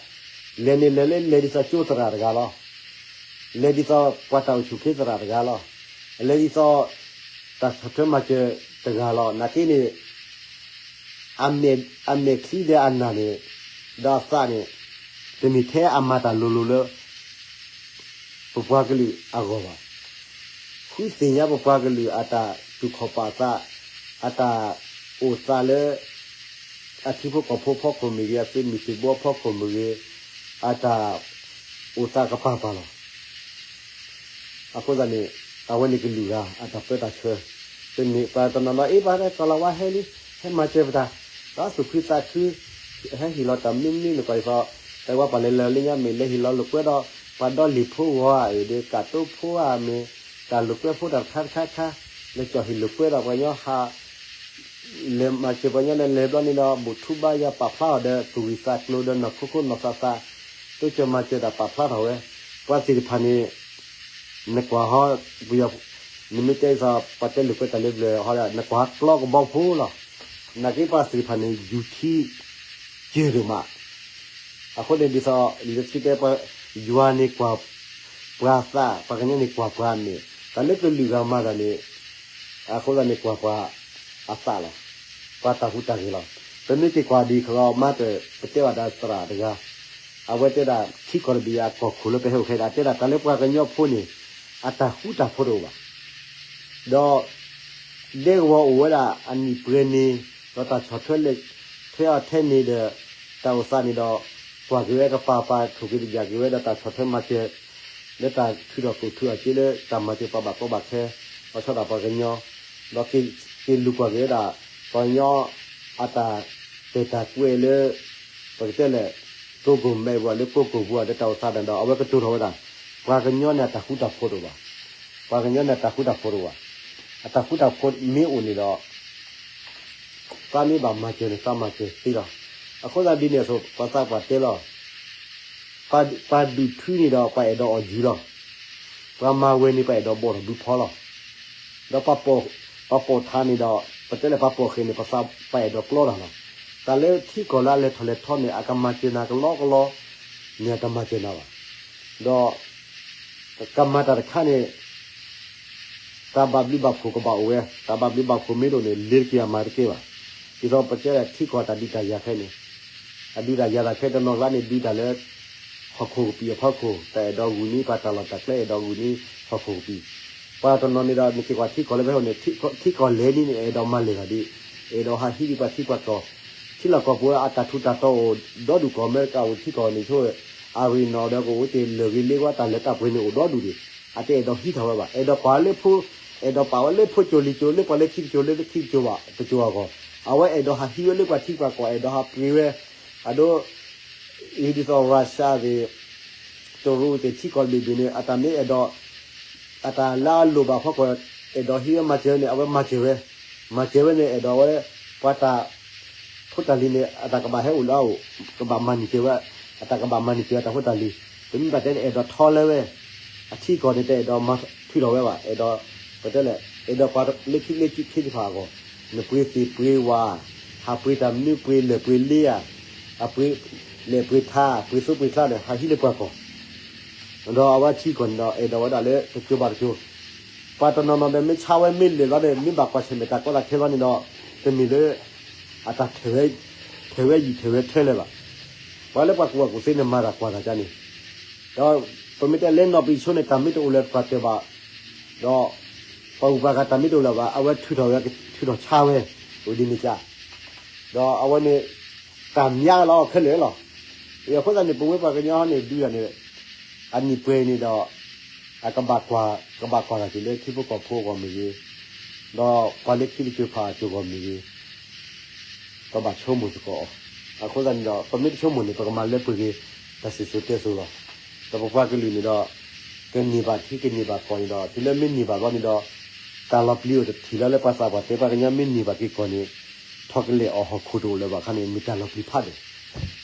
လဲၤန့ၣ်လဲၤလၢ လဲၤဒ်သိးကၠိသရၣ်တဂၤလီၤ. လဲၤဒ်သိးပှၤတၢ်အိၣ်ဆူၣ်အိၣ်ချ့သရၣ်တဂၤလီၤ. လဲၤဒ်သိး တၢ်ဆီၣ်ထွဲမၤစၢၤတဂၤလီၤ. နာ်က့န့ၣ် အမဲာ်ချံဒီးအနၢ်န့ၣ် ဒီးအသးန့ၣ် တမ့ၢ်ထဲအမၤတၢ်လိၤလိၤလၢ ပပှၤကလုာ်အဂီၢ်ဘၣ်. ဃုသ့ၣ်ညါပပှၤကလုာ်အတၢ်တူၢ်ခီၣ်ပာ်သး, အတၢ်အိၣ်သးလၢ အထံဖိကီၢ်ဖိဖီခိၣ်မ့ၢ်ဂ့ၤ, အသုးမုၢ်သံၣ်ဘိဖီခိၣ်မ့ၢ်ဂ့ၤ, အတၢ်အိၣ်သးကပၤပၤလီၤ. အဃိသတးန့ၣ် အဝဲန့ၣ်ကလုာ်ဂၤအတၢ်ပၢတၢ်ဆှၢ, တမ့ၢ်ပှၤတနီၤနီၤ အ့ ပှၤကီၢ်လၤဝါဟဲလံ, ဟဲမၤစၢၤပတၢ်, ဒီးသူၣ်ခုသးခု, ဟဲဟ့ၣ်လီၤတၢ်မနုၤမနုၤန့ၣ် ကွၢ်ဒ်သိး တၢ်ဝဲပှၤလဲၤလၢလၢညါမ့ၢ်လဲၤဟ့ၣ်လီၤလိာ်ကွဲဒီး ပှၤဒီလ့ၣ်ဖိဂီၤဧါ, ဒီးကးတိဖိဧါမ့ၢ်, တၢ်လိာ်ကွဲဖိတၢ်တခါတခါခါ, လဲၤကၠီၣ်ဟ့ၣ်လိာ်ကွဲဒီးပှၤကညီဟး လဲၤမၤစၢၤပှၤကညီလၢလဲၤဘျီန့ၣ်ဒီး ဘူးထူဘါယွၤပာ်ဖျါထီၣ်ဒီး သူၣ်ဝံၣ်သးကျိၤဒီးနီၢ်ခိခိၣ်နီၢ်သးသး, တိစၢၤမၤစၢၤတၢ်ပာ်ဖျါထီၣ်ဝဲ, ပှၤသ့ၣ်တဖၣ်န့ၣ် နကွၢ်ဟီ, ပယီၤ, နမ့ၢ်တဲဒ်သိး ပှၤတဲလိာ်ကွဲတၢ်လၢဘျၢၣ်ဟီဒီး နကွၢ်ဟီကျီကဘီဖိလီၤ. နာ်က့ပှၤသ့ၣ်တဖၣ်န့ၣ် ယူၤထံ စၢၤဒိၣ်မး, အဃိန့ၣ်ဒ်သိး လံာ်စီဆှံတဲ ယွၤန့ၣ်ကွၢ်ပှၤသး, ပှၤကညီန့ၣ်ကွၢ်ပှၤမဲာ်, တၢ်လၢကလုာ်ဂၤမၤတၢ်န့ၣ် အဃိသတးန့ၣ်ကွၢ်ပှၤအသးလီၤ, ပှၤတၢ်ဟူးတၢ်ဂဲၤလီၤ. ပမ့ၢ်က့ၤကွၢ်ဒံးကီးမးတၢ် ပတဲဘၣ်ဒီးသရၣ်တဂၤ, အဝဲတဲဒၣ် ထံကီၢ်တဘ့ၣ်အကီၢ်ခိၣ်လၢပဟဲအိၣ်ခဲအံၤ အတဲဒၣ်တၢ်လၢပှၤကညီဖိန့ၣ် အတၢ်ဃူတၢ်ဖိးတအိၣ်ဘၣ် ဒီး ဒဲကဝီၤအိၣ်ဝဲဒၣ်အနံၣ်ပှဲၤန့ၣ်, ဒီးတၢ်ဆီၣ်ထွဲလဲၣ် ထွဲအီၤထဲန့ၣ်ဒီး တၢ်အိၣ်သးန့ၣ်ဒီး ကွၢ်က့ၤဝဲကပၤပၤ ထိၣ်က့ၤသယၢ်က့ၤဝဲဒီးတၢ်ဆီၣ်ထွဲမၤစၢၤ လၢတၢ်ထုးထီၣ်ကိၣ်ထုးအီၤက့လၢတၢ်မၤစၢၤပှၤဘၣ်ကီဘၣ်ခဲ လီၤဆီဒၣ်ပှၤကညီ, ဒီးက့ၤလူၤကွၢ်က့ၤဝဲဒၣ် ပှၤကညီအတၢ်တဲာ်တၢ်ကွဲလၢ ပကတဲလဲၣ် ကိးကိၣ်မဲာ်ပူၤလၢကိးကိၣ်ပူၤဒီးတၢ်အိၣ်သးန့ၣ်ဒီး အဝဲကတိၤထီၣ်ဝဲဒၣ် ပှၤကညီန့ၣ်အတၢ်ဃူတၢ်ဖိးတအိၣ်ဘၣ်. ပှၤကညီန့ၣ်အတၢ်ဃူတၢ်ဖိးတအိၣ်ဘၣ်. အတၢ်ဃူတၢ်ဖိးမ့ၢ်အိၣ်န့ၣ်ဒီး သးမ့ၢ်ဘၣ်မၤစၢၤန့ၣ် သးမၤစၢၤသ့လီၤ. အဃိသတးဒ်န့ၣ်အသိး ပှၤသးပှၢ်တဲလီၤ ပှၤဒုးထုန့ၣ်ဒီး ပှၤအဲၣ်ဒိးအီၣ်ယုၤလီၤ. ပှၤမၤဝဲန့ၣ် ပှၤအဲၣ်ဒိးဘီၣ်ထီၣ်ဘုဖီလီၤ. ဒီး ပှၤပိာ်ထါန့ၣ်ဒီး ပတဲလဲၣ်ပှၤပိာ်ဃဲၤန့ၣ် ပသးပှၢ်အဲၣ်ဒိးကျီတၢ်လီၤ. တၢ်လၢထံကီၢ်လၢအလဲၤထီၣ်လဲၤထီန့ၣ် အကမၤစၢၤနၤကလီကလီ န့ၣ်အတမၤစၢၤနၤဘၣ်. ဒီး ကမၤတၢ်တခါန့ၣ် တၢ်ဘၣ်ဘျုးဘၣ်ဖှိၣ်ကဘၣ်အိၣ်ဝဲ, တၢ်ဘၣ်ဘျုးဘၣ်ဖှိၣ်မ့ၢ်တအိၣ်န့ၣ် လ့ၤတက့ၤအမၤတကဲဘၣ်. ဒ်သိးပတဲထံကီၢ်တၢ်ဒုးတၢ်ယၤခဲအံၤန့ၣ်, အဒုးတၢ်ယၤတၢ်ခဲတနီၤကျါန့ၣ် ဒုးတၢ်လၢ ဟီၣ်ခိၣ်ကပံာ်အဖီခိၣ်, တၢ်အဲၣ်ဒိးဂုာ်န့ၢ်ပှၤတၢ်လီၢ်တၢ်ကျဲ အဲၣ်ဒိးဂုာ်န့ၢ်ဟီၣ်ခိၣ်ကပံာ်. ပှၤတနီၤန့ၣ်ဒီး နက့ၤကွၢ်ထံကီၢ်လၢဖဲအံၤန့ၣ် ထံကီၢ်လဲၤန့ၣ်န့ၣ် အဲၣ်ဒိးမၤလဲၢ်ဂၤဒ်, အဲၣ်ဒိးဟးဟံးဒံးပှၤထံပှၤကီၢ်, ထံလီၢ်ကီၢ်ပူၤအတၢ်ထူးတၢ်တီၤအိၣ်ဒီဒူၣ်ကီၢ် အမဲရကၤအိၣ်ထံကီၢ်န့ၣ်ဆိ အရ့ၣ်နီၣ်ဒီးကအိၣ်တ့ၢ်လၢၢ်ဂ့ၤလ့ဝါ တၢ်လၢတၢ်ပှဲၤန့ၣ်အိၣ်ဒီဒူၣ်ဒံး, အတအဲၣ်ဒိးဟံးထီၣ်ဝဲဘၣ်. အဲၣ်ဒိးကွၢ်လၢဖိ, အဲၣ်ဒိးပာ်ဝဲလၢဖိကၠိၤလံၤကၠိၤ လၢပှၤလၢခံကၠိၤလၢခံကၠိၤဘၣ် တကၠိၤအဂီၢ်, အဝဲအဲၣ်ဒိးဟးဟံးဝဲလၢပှၤထံပှၤကီၢ် အဲၣ်ဒိးဟးပှ့ၤဝဲ, အဒိ ဒ်သိး Russia သ့ၣ်, တရူးသ့ၣ် ထံကီၢ်တဘ့ၣ်ဘ့ၣ်န့ၣ် အတၢ်မ့ၢ်အဲၣ်ဒိး, အတၢ်လၢအလိၣ်ဘၣ်ဖီခိၣ် အဲၣ်ဒိးဟံးဝဲမၤစၢၤဝဲန့ၣ် အဝဲမၤစၢၤဝဲ, မၤစၢၤဝဲန့ၣ် အဲၣ်ဒိးဝဲ, ပှၤတၢ်ဖိတၢ်လံၤန့ၣ် အတၢ်ကဘၣ်ဟဲအိၣ်လၢအအိၣ်, ကဘၣ်မၤန့ၢ်က့ၤဝဲ, အတၢ်ကဘၣ်မၤန့ၢ်က့ၤဝဲတၢ်ဖိတၢ်လံၤ, ပမ့ၢ်ဘၣ်တဲန့ၣ် အဲၣ်ဒိးထီလၢဝဲ အထံကီၢ်န့ၣ် တအဲၣ်ဒိးမၤထုးထီၣ်ဝဲဘၣ်, အဲၣ်ဒိး, ပတဲလဲၣ်, အဲၣ်ဒိးပှၤလၢခံလၢခံသ့ၣ်တဖၣ်အဂီၢ်, နပှ့ၤသ့ၣ်ပှ့ၤဝၣ်, ဟးပှ့ၤတၢ်မနုၤပှ့ၤလၢၢ်ပှ့ၤလ့ဧါ, အပှ့ၤလဲၣ်ပှ့ၤထါ ပှ့ၤသိပှ့ၤကျါဒီး ဟးဟံးလၢပှၤကီၢ် ဒီးအဝဲထံကီၢ်န့ၣ်ဒီး အဲၣ်ဒိးဝဲဒၣ်လၢတကၠိဘၣ်တကၠိ, ပှၤတနီၤနီၤဒီး မ့ၢ်ဆါဝဲမ့ၢ်လဲၢ်လီၤဒီး မ့ၢ်ဘၣ်ကွၢ်ဆၢၣ်မဲာ်တၢ်ကီတၢ်ခဲလီၤန့ၣ်ဒီး တမ့ၢ်လၢ အတၢ်ထဲၣ်ဝဲယံာ်ထဲၣ်ဝဲထဲလၢၤဘၣ်. ပှၤလၢပှၤကူၣ်ဘၣ်ကူၣ်သ့န့ၣ် မၤတၢ်ကွၢ်တၢ်ကါန့ၣ်, ဒီးပမ့ၢ်တဲလၢနီၢ်ပံာ်ဆိန့ၣ် တၢ်မ့ၢ်တအိၣ်လၢပှၤတဲဘၣ်, ဒီး ပှၤဂုၤပှၤဂၤတၢ်မ့ၢ်တအိၣ်လၢၤဘၣ် အဝဲထုးထီၣ်ဝဲ ထုးထီၣ်ဆါဝဲ, အိၣ်ဒ်န့ၣ်ကါ, ဒီးအဝဲန့ၣ် တၢ်မၤလီၤခဲလၢာ်လီၤ. အဃိသတးန့ၣ် ပဝဲပှၤကညီန့ၣ် ဒုးတၢ်န့ၣ် အနံၣ်ပှဲၤန့ၣ်ဒီး အကဘၣ်ကွၢ်, ကဘၣ်ကွၢ်တၢ်က့ၤလၢထံဖိကီၢ်ဖိအဂီၢ်မ့ၢ်ဂ့ၤ, ဒီးပှၤလၢခံတကၠိဖးအကၠိဂီၢ်မ့ၢ်ဂ့ၤ ပဘၣ်ဆိကမိၣ်သကိးအီၤ. အဃိသတးန့ၣ်ဒီး ပမ့ၢ်တဆိကမိၣ်န့ၣ် ပကမၤလၢပှဲၤက့ၤ တၢ်စံၣ်စိၤတဲစိၤလီၤ. ဒီးပပှၤကလုာ်န့ၣ်ဒီး ကန့ၢ်ဘၣ်ထံကန့ၢ်ဘၣ်ကီၢ်န့ၣ်ဒီး တုၤလၢမ့ၢ်န့ၢ်ဘၣ်ဘျီန့ၣ်ဒီး တၢ်လီၤပျံၤအိၣ်တထံၣ်လီၤလၢပှၤသးပှၢ်တဲ ပှၤကညီမ့ၢ်န့ၢ်ဘၣ်က့ၤကီၢ်န့ၣ် ထီၣ်ကလဲာ်အီၣ်ဟီၣ်ခိၣ်တအိၣ်လၢၤဘၣ်ခါန့ၣ် မ့ၢ်တၢ်လီၤပျံၤဖးဒိၣ်.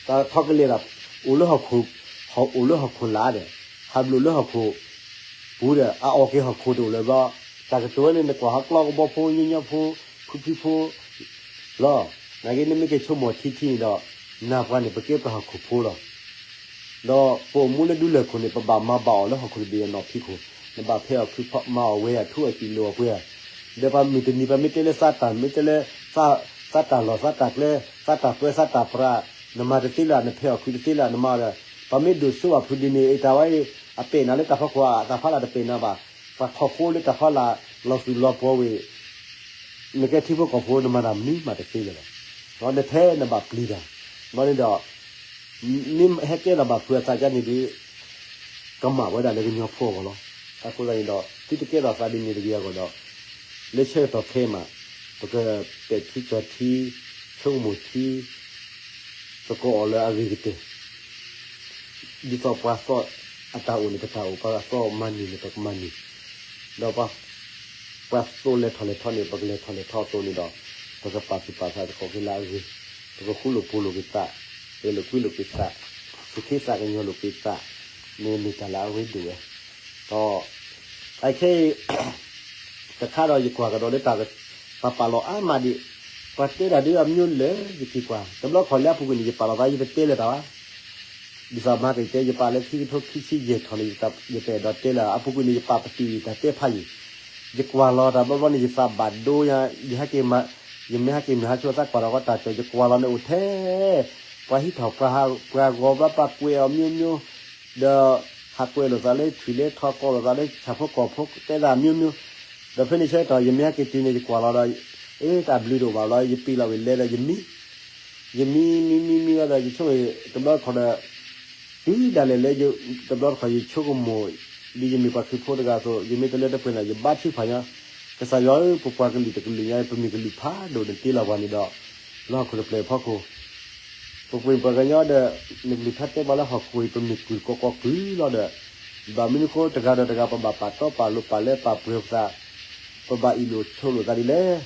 တၢ်ထီၣ်ကလဲာ်ဒီး အိၣ်လၢဟီၣ်ခိၣ်, အိၣ်လၢဟီၣ်ခိၣ်လာ်ဒီး ဟးဘျိးလၢဟီၣ်ခိၣ် ပူၤဒီး အအီၣ်က့ၤဟီၣ်ခိၣ်တအိၣ်လၢၤဘျီ, တၢ်ကတိၤဝဲန့ၣ် နကွၢ်ဟီကျီကဘီဖိ ညီညီဖိ ဖုဖုဖိလီၤ. နာ်က့ နမ့ၢ်က့ၤဆိကမိၣ်ထံထံန့ၣ်ဒီး နၢ်ပှၤန့ၣ် ပကဲပှၤဟီၣ်ခိၣ်ဖိလီၤ. ဒီးပအိၣ်မူလၢဒူလၢၢ်ခိၣ်န့ၣ် ပဘၣ်မၤဘၣ်အီၤလၢဟီၣ်ခိၣ်တဘ့ၣ်အနီၢ်ဖံးခိၣ်, နဘၣ်ဖဲအီၣ်ခုဖီမၤအီၣ်ဝဲ အထူအကံၣ်လိာ်အပှဲၤဧါ. ဒီးပမုၢ်တနံၤ ပမ့ၢ်တဲလၢသးတၢ် မ့ၢ်တဲလၢ သးတၢ်လီၢ် သးတၢ်ကျဲ သးတၢ်ပၢ သးတၢ်ပြး နမၤတသ့လၢၤ နဖဲအီၣ်ခုတသ့လၢၤ နမၤဒီး ပမ့ၢ်ဒိၣ်စိဘၣ်ဖုဒ်န့ၣ် အတၢ်ဝဲအံၤ အပဲာ်နၤလၢတၢ်ဖီခိၣ် အတၢ်ဖီလာ်တပဲာ်နၤဘၣ်. ပှၤခီၣ်ဖိလၢတၢ်ဖီလာ် လီၤသူၣ်လီၤပှီၤဝဲ နကဲထံဖိကီၢ်ဖိ နမၤတၢ်မနုၤမးတသ့လၢၤဘၣ်. နထဲနဘၣ်ပျံၤတၢ် ဘျီန့ၣ်ဒီး မ့ၢ်ဟဲကဲထီၣ်ဘၣ်ဖုးအသးကါန့ၣ်ဒီး ကမၣ်ဝဲဒၣ်လၢကညီဖိအဂီၢ်လီၤ. အဃိသတးန့ၣ်ဒီး သုတကဲထီၣ်သးဒ်န့ၣ်တဂ့ၤအဂီၢ်ဒီး လၢဆၢကတီၢ်ခဲအံၤမး ပကပဲာ်ထံကီၢ်ထံ ဆိကမိၣ်ထံ သကိးအီၤလၢအဂ့ၤကတၢၢ် ဒ်သိးပှၤသီၣ်အတၢ်အိၣ်န့ၣ် ပတၢ်အိၣ်, ပှၤသီၣ်မၤန့ၢ်န့ၣ် ပကမၤန့ၢ်, ဒီးပှၤသိၣ်လဲၤထီၣ်လဲၤထီန့ၣ် ပကလဲၤထီၣ်လဲၤထီအသိးန့ၣ်ဒီး ပကပာ်သူၣ်ပာ်သးသကိးက့ၤလၢအဂ့ၤ, ပကဃူလိာ်ဖိးလိာ်က့ၤသး, အဲၣ်လိာ်ကွံလိာ်က့ၤသး, သူၣ်က့သးကညီၤလိာ်က့ၤသး, မ့ၢ်မ့ၢ်တၢ်လၢအရ့ဒိၣ်ဝဲ, ဒီး အခဲအံၤ တခါဒီးယကွၢ်ကဒီးလၢတၢ်ပာ်ပာ်လီၤအါမးဒံး, ပှၤတဲတၢ်ဒ်အမျိုးလၢယက့ၤကွၢ်, တဘျီခီၣ်လၢအပူၤကွံာ်န့ၣ် ယပာ်လီၤသး ယတတဲလၢၤတၢ်ဘၣ်. ဒ်သိးမၤက့ၤတဲ ယပာ်လၢခံကထိခံဆံယဲၢ်ထီၣ်န့ၣ် ယတအဲၣ်ဒိးတဲလၢၤ, အပူၤကွံာ်န့ၣ် ယပာ်ပတုာ်ယတၢ်တဲဖးယံာ်, ယကွၢ်လီၤတၢ်ဘျီဘျီန့ၣ် ယသးဘၣ်ဒိညါ, ယဟဲက့ၤမၤ, ယမ့ၢ်ဟဲက့ၤမုၢ်ဟါဆိသးကွၢ်ဒီးကီတၢ်ကၠီၤ ယကွၢ်လီၤန့ၣ်အိၣ်ထဲ ပှၤဟံးထီၣ်ပှၤဟး, ပှၤဂီၤဘျီပှၤကွဲးအီၤမျိုးမျိုး, ဒီး ဟးကွဲးလိာ်သးလၢထွံၣ်လၢထီ ကိးလိာ်သးလၢဆၣ်ဖိကီၢ်ဖိ တဲသးမျိုးမျိုး, ဒီးဖဲန့ၣ်ဆၢကတီၢ် ယမ့ၢ်ဟဲက့ၤတုၤန့ၣ် ယကွၢ်လီၤဒီး အ့ တၢ်ဘျုးတအိၣ်ဘၣ်လီၤ ယပံာ်လီၤဝံၤလဲၤဒီးယမံ, ယမံမံမံဝဲဒီးယဆိၣ်ဂ့ၤ တဘျီတခီၣ်ဒီး တုၤဒၣ်လဲာ်လၢ တဘျီတခီၣ်ယဆိကမိၣ် ဒ်ယမ့ၢ်ပှၤခရံာ်ဖိတဂၤအသိး ယမ့ၢ်တလၢတပှဲၤန့ၣ် ယဘါထုကဖၣ်ညီ, ကစၢ်ယွၤဧၢ ပပှၤကလုာ်တကလုာ်ညါ ပမ့ၢ်ကလုာ်ဖးဒိၣ်နတ့လီၤပှၤန့ၣ်ဒီး လၢဟီၣ်ခိၣ်တဖျၢၣ်အဖီခိၣ် ပပှ့ၤပှၤကညီဒီး နကလုၢ်ထါတဲပှၤလၢဟီၣ်ခိၣ်အံၤ ပမ့ၢ်ကုၢ်တကီးကီးကုၢ်လီၤဒီး ဘၣ်မနုၤအဃိ တဂၤဒီးတဂၤ ပဘၣ်ပာ်တီပာ်လိၤပာ်လဲပာ်ပှဲၤပသး ပဘၣ်အ့ၣ်လိာ်ဆိးလိာ်သးဒ်လဲၣ်.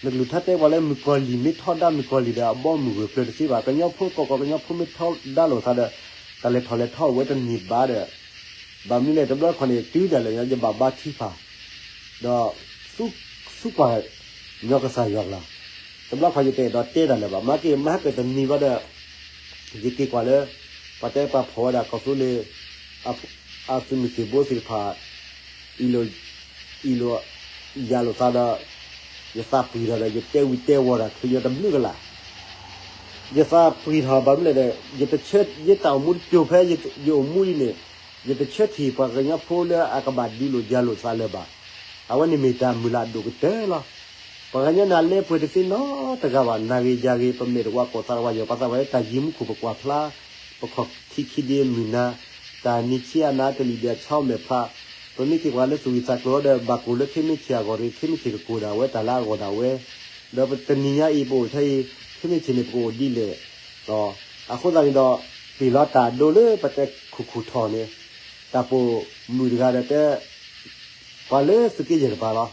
နကလုၢ်ထါတဲပှၤလၢမုၣ်ကီၤလံၢ်မ့ၢ်ထီဒါမုၣ်ကီၤလံၢ်ဒီး အဘီမုၢ်ဂၢၢ်ကျၢၤတသ့ဘၣ်. ကညီဖိကီၢ်ကီၢ်ကညီဖိမ့ၢ်ထီဒါလိာ်သးဒီး တၢ်လဲၤထီၣ်လဲၤထီအိၣ်ဝဲတန့ၢ်ဘၣ်ဒီး ဘၣ်မနုၤလဲၣ် တဘျီတခီၣ်န့ၣ် တုၤဒၣ်လဲာ်ညါ ယဘၣ်ဘါထုကဖၣ် ဒီး သူ, သူကွၢ်ညီကစၢ်ယွၤကျါ, တဘျီခီယတအဲၣ်ဒိးတဲတၢ်လၢၤဘၣ်. မၤက့ၤမၤဟဲက့ၤတနံၤဘၣ်ဒီး ယက့ၤကွၢ်လၢ ပှၤတဲပှၤဖီၣ်ဝဲဒၣ်ကီၢ်သူလ့ၤ အ, အသုးမုၢ်သံၣ်ဘိသ့ၣ်တဖၣ် အံၤလိာ် အံၤလိာ် ယၤလိာ်သးဒီး ယသးပှံၢ်ထီၣ်ဒီး ယတဲဝံၤတဲဝီၤတၢ်ချုးညီတဘျုးကလာ်, ယသးပှံၢ်ထီၣ်ဘၣ်မနုၤလဲၣ်ဒီး ယတဆၢ ယတၢ်အိၣ်မူတစိၤဖဲယအိၣ်မူအံၤန့ၣ် ယတဆၢထံၣ်ပှၤကညီဖိလၢအကဘၣ်ဒုးလိာ်ယၤလိာ်သးလၢၤဘၣ်. အဝဲန့ၣ်မ့ၢ်တၢ်မုၢ်လၢ်အဒိၣ်ကတၢၢ်လီၤ. ပှၤကညီန့ၣ် အလဲပှဲၤတသ့နီတဂၤဘၣ်, နၤဂ့ၤယၤဂ့ၤ ပမဲာ်တဝါကိၢ်သးတဝါယီၤ ပသးဝဲတၢ်ယံၤမူခိၣ်ပကွၢ်ဖျါ, ပခီၣ်ထံးခံဒ့မုၢ်နၤ, တၢ်နံၤဆံးအနၤတလံာ်ဒီးအဆီမဲာ်ဖျါ, ပမ့ၢ်က့ၤကွၢ်လၢသူၣ်ဝံၣ်သးကျိၤဒီး ဘၣ်ကိၢ်လၢခ့မ့ၢ်ဆ့ၣ်အဂီၢ်ဒီး ခ့မ့ၢ်ဆ့ၣ်ကကိၢ်ဒၣ်ဝဲတၢ်လၢအဂီၢ်ဒၣ်ဝဲ, ဒီးပတနံၤညါအံၤပအိၣ်ထဲအံၤ ခ့မ့ၢ်ဆ့ၣ်န့ၣ် ပကအိၣ်ဒ်လဲၣ်. အဃိသတးန့ၣ်ဒီး ပ့ၤလီၤတၢ်ဒိလၢပတဲခိၣ်ခိၣ်ထီၣ်န့ၣ် တၢ်ပိာ်မုၣ်တဂၤဒီးတဲ ပှၤလၢသုးက့ယဲၢ်တပၤလီၤ.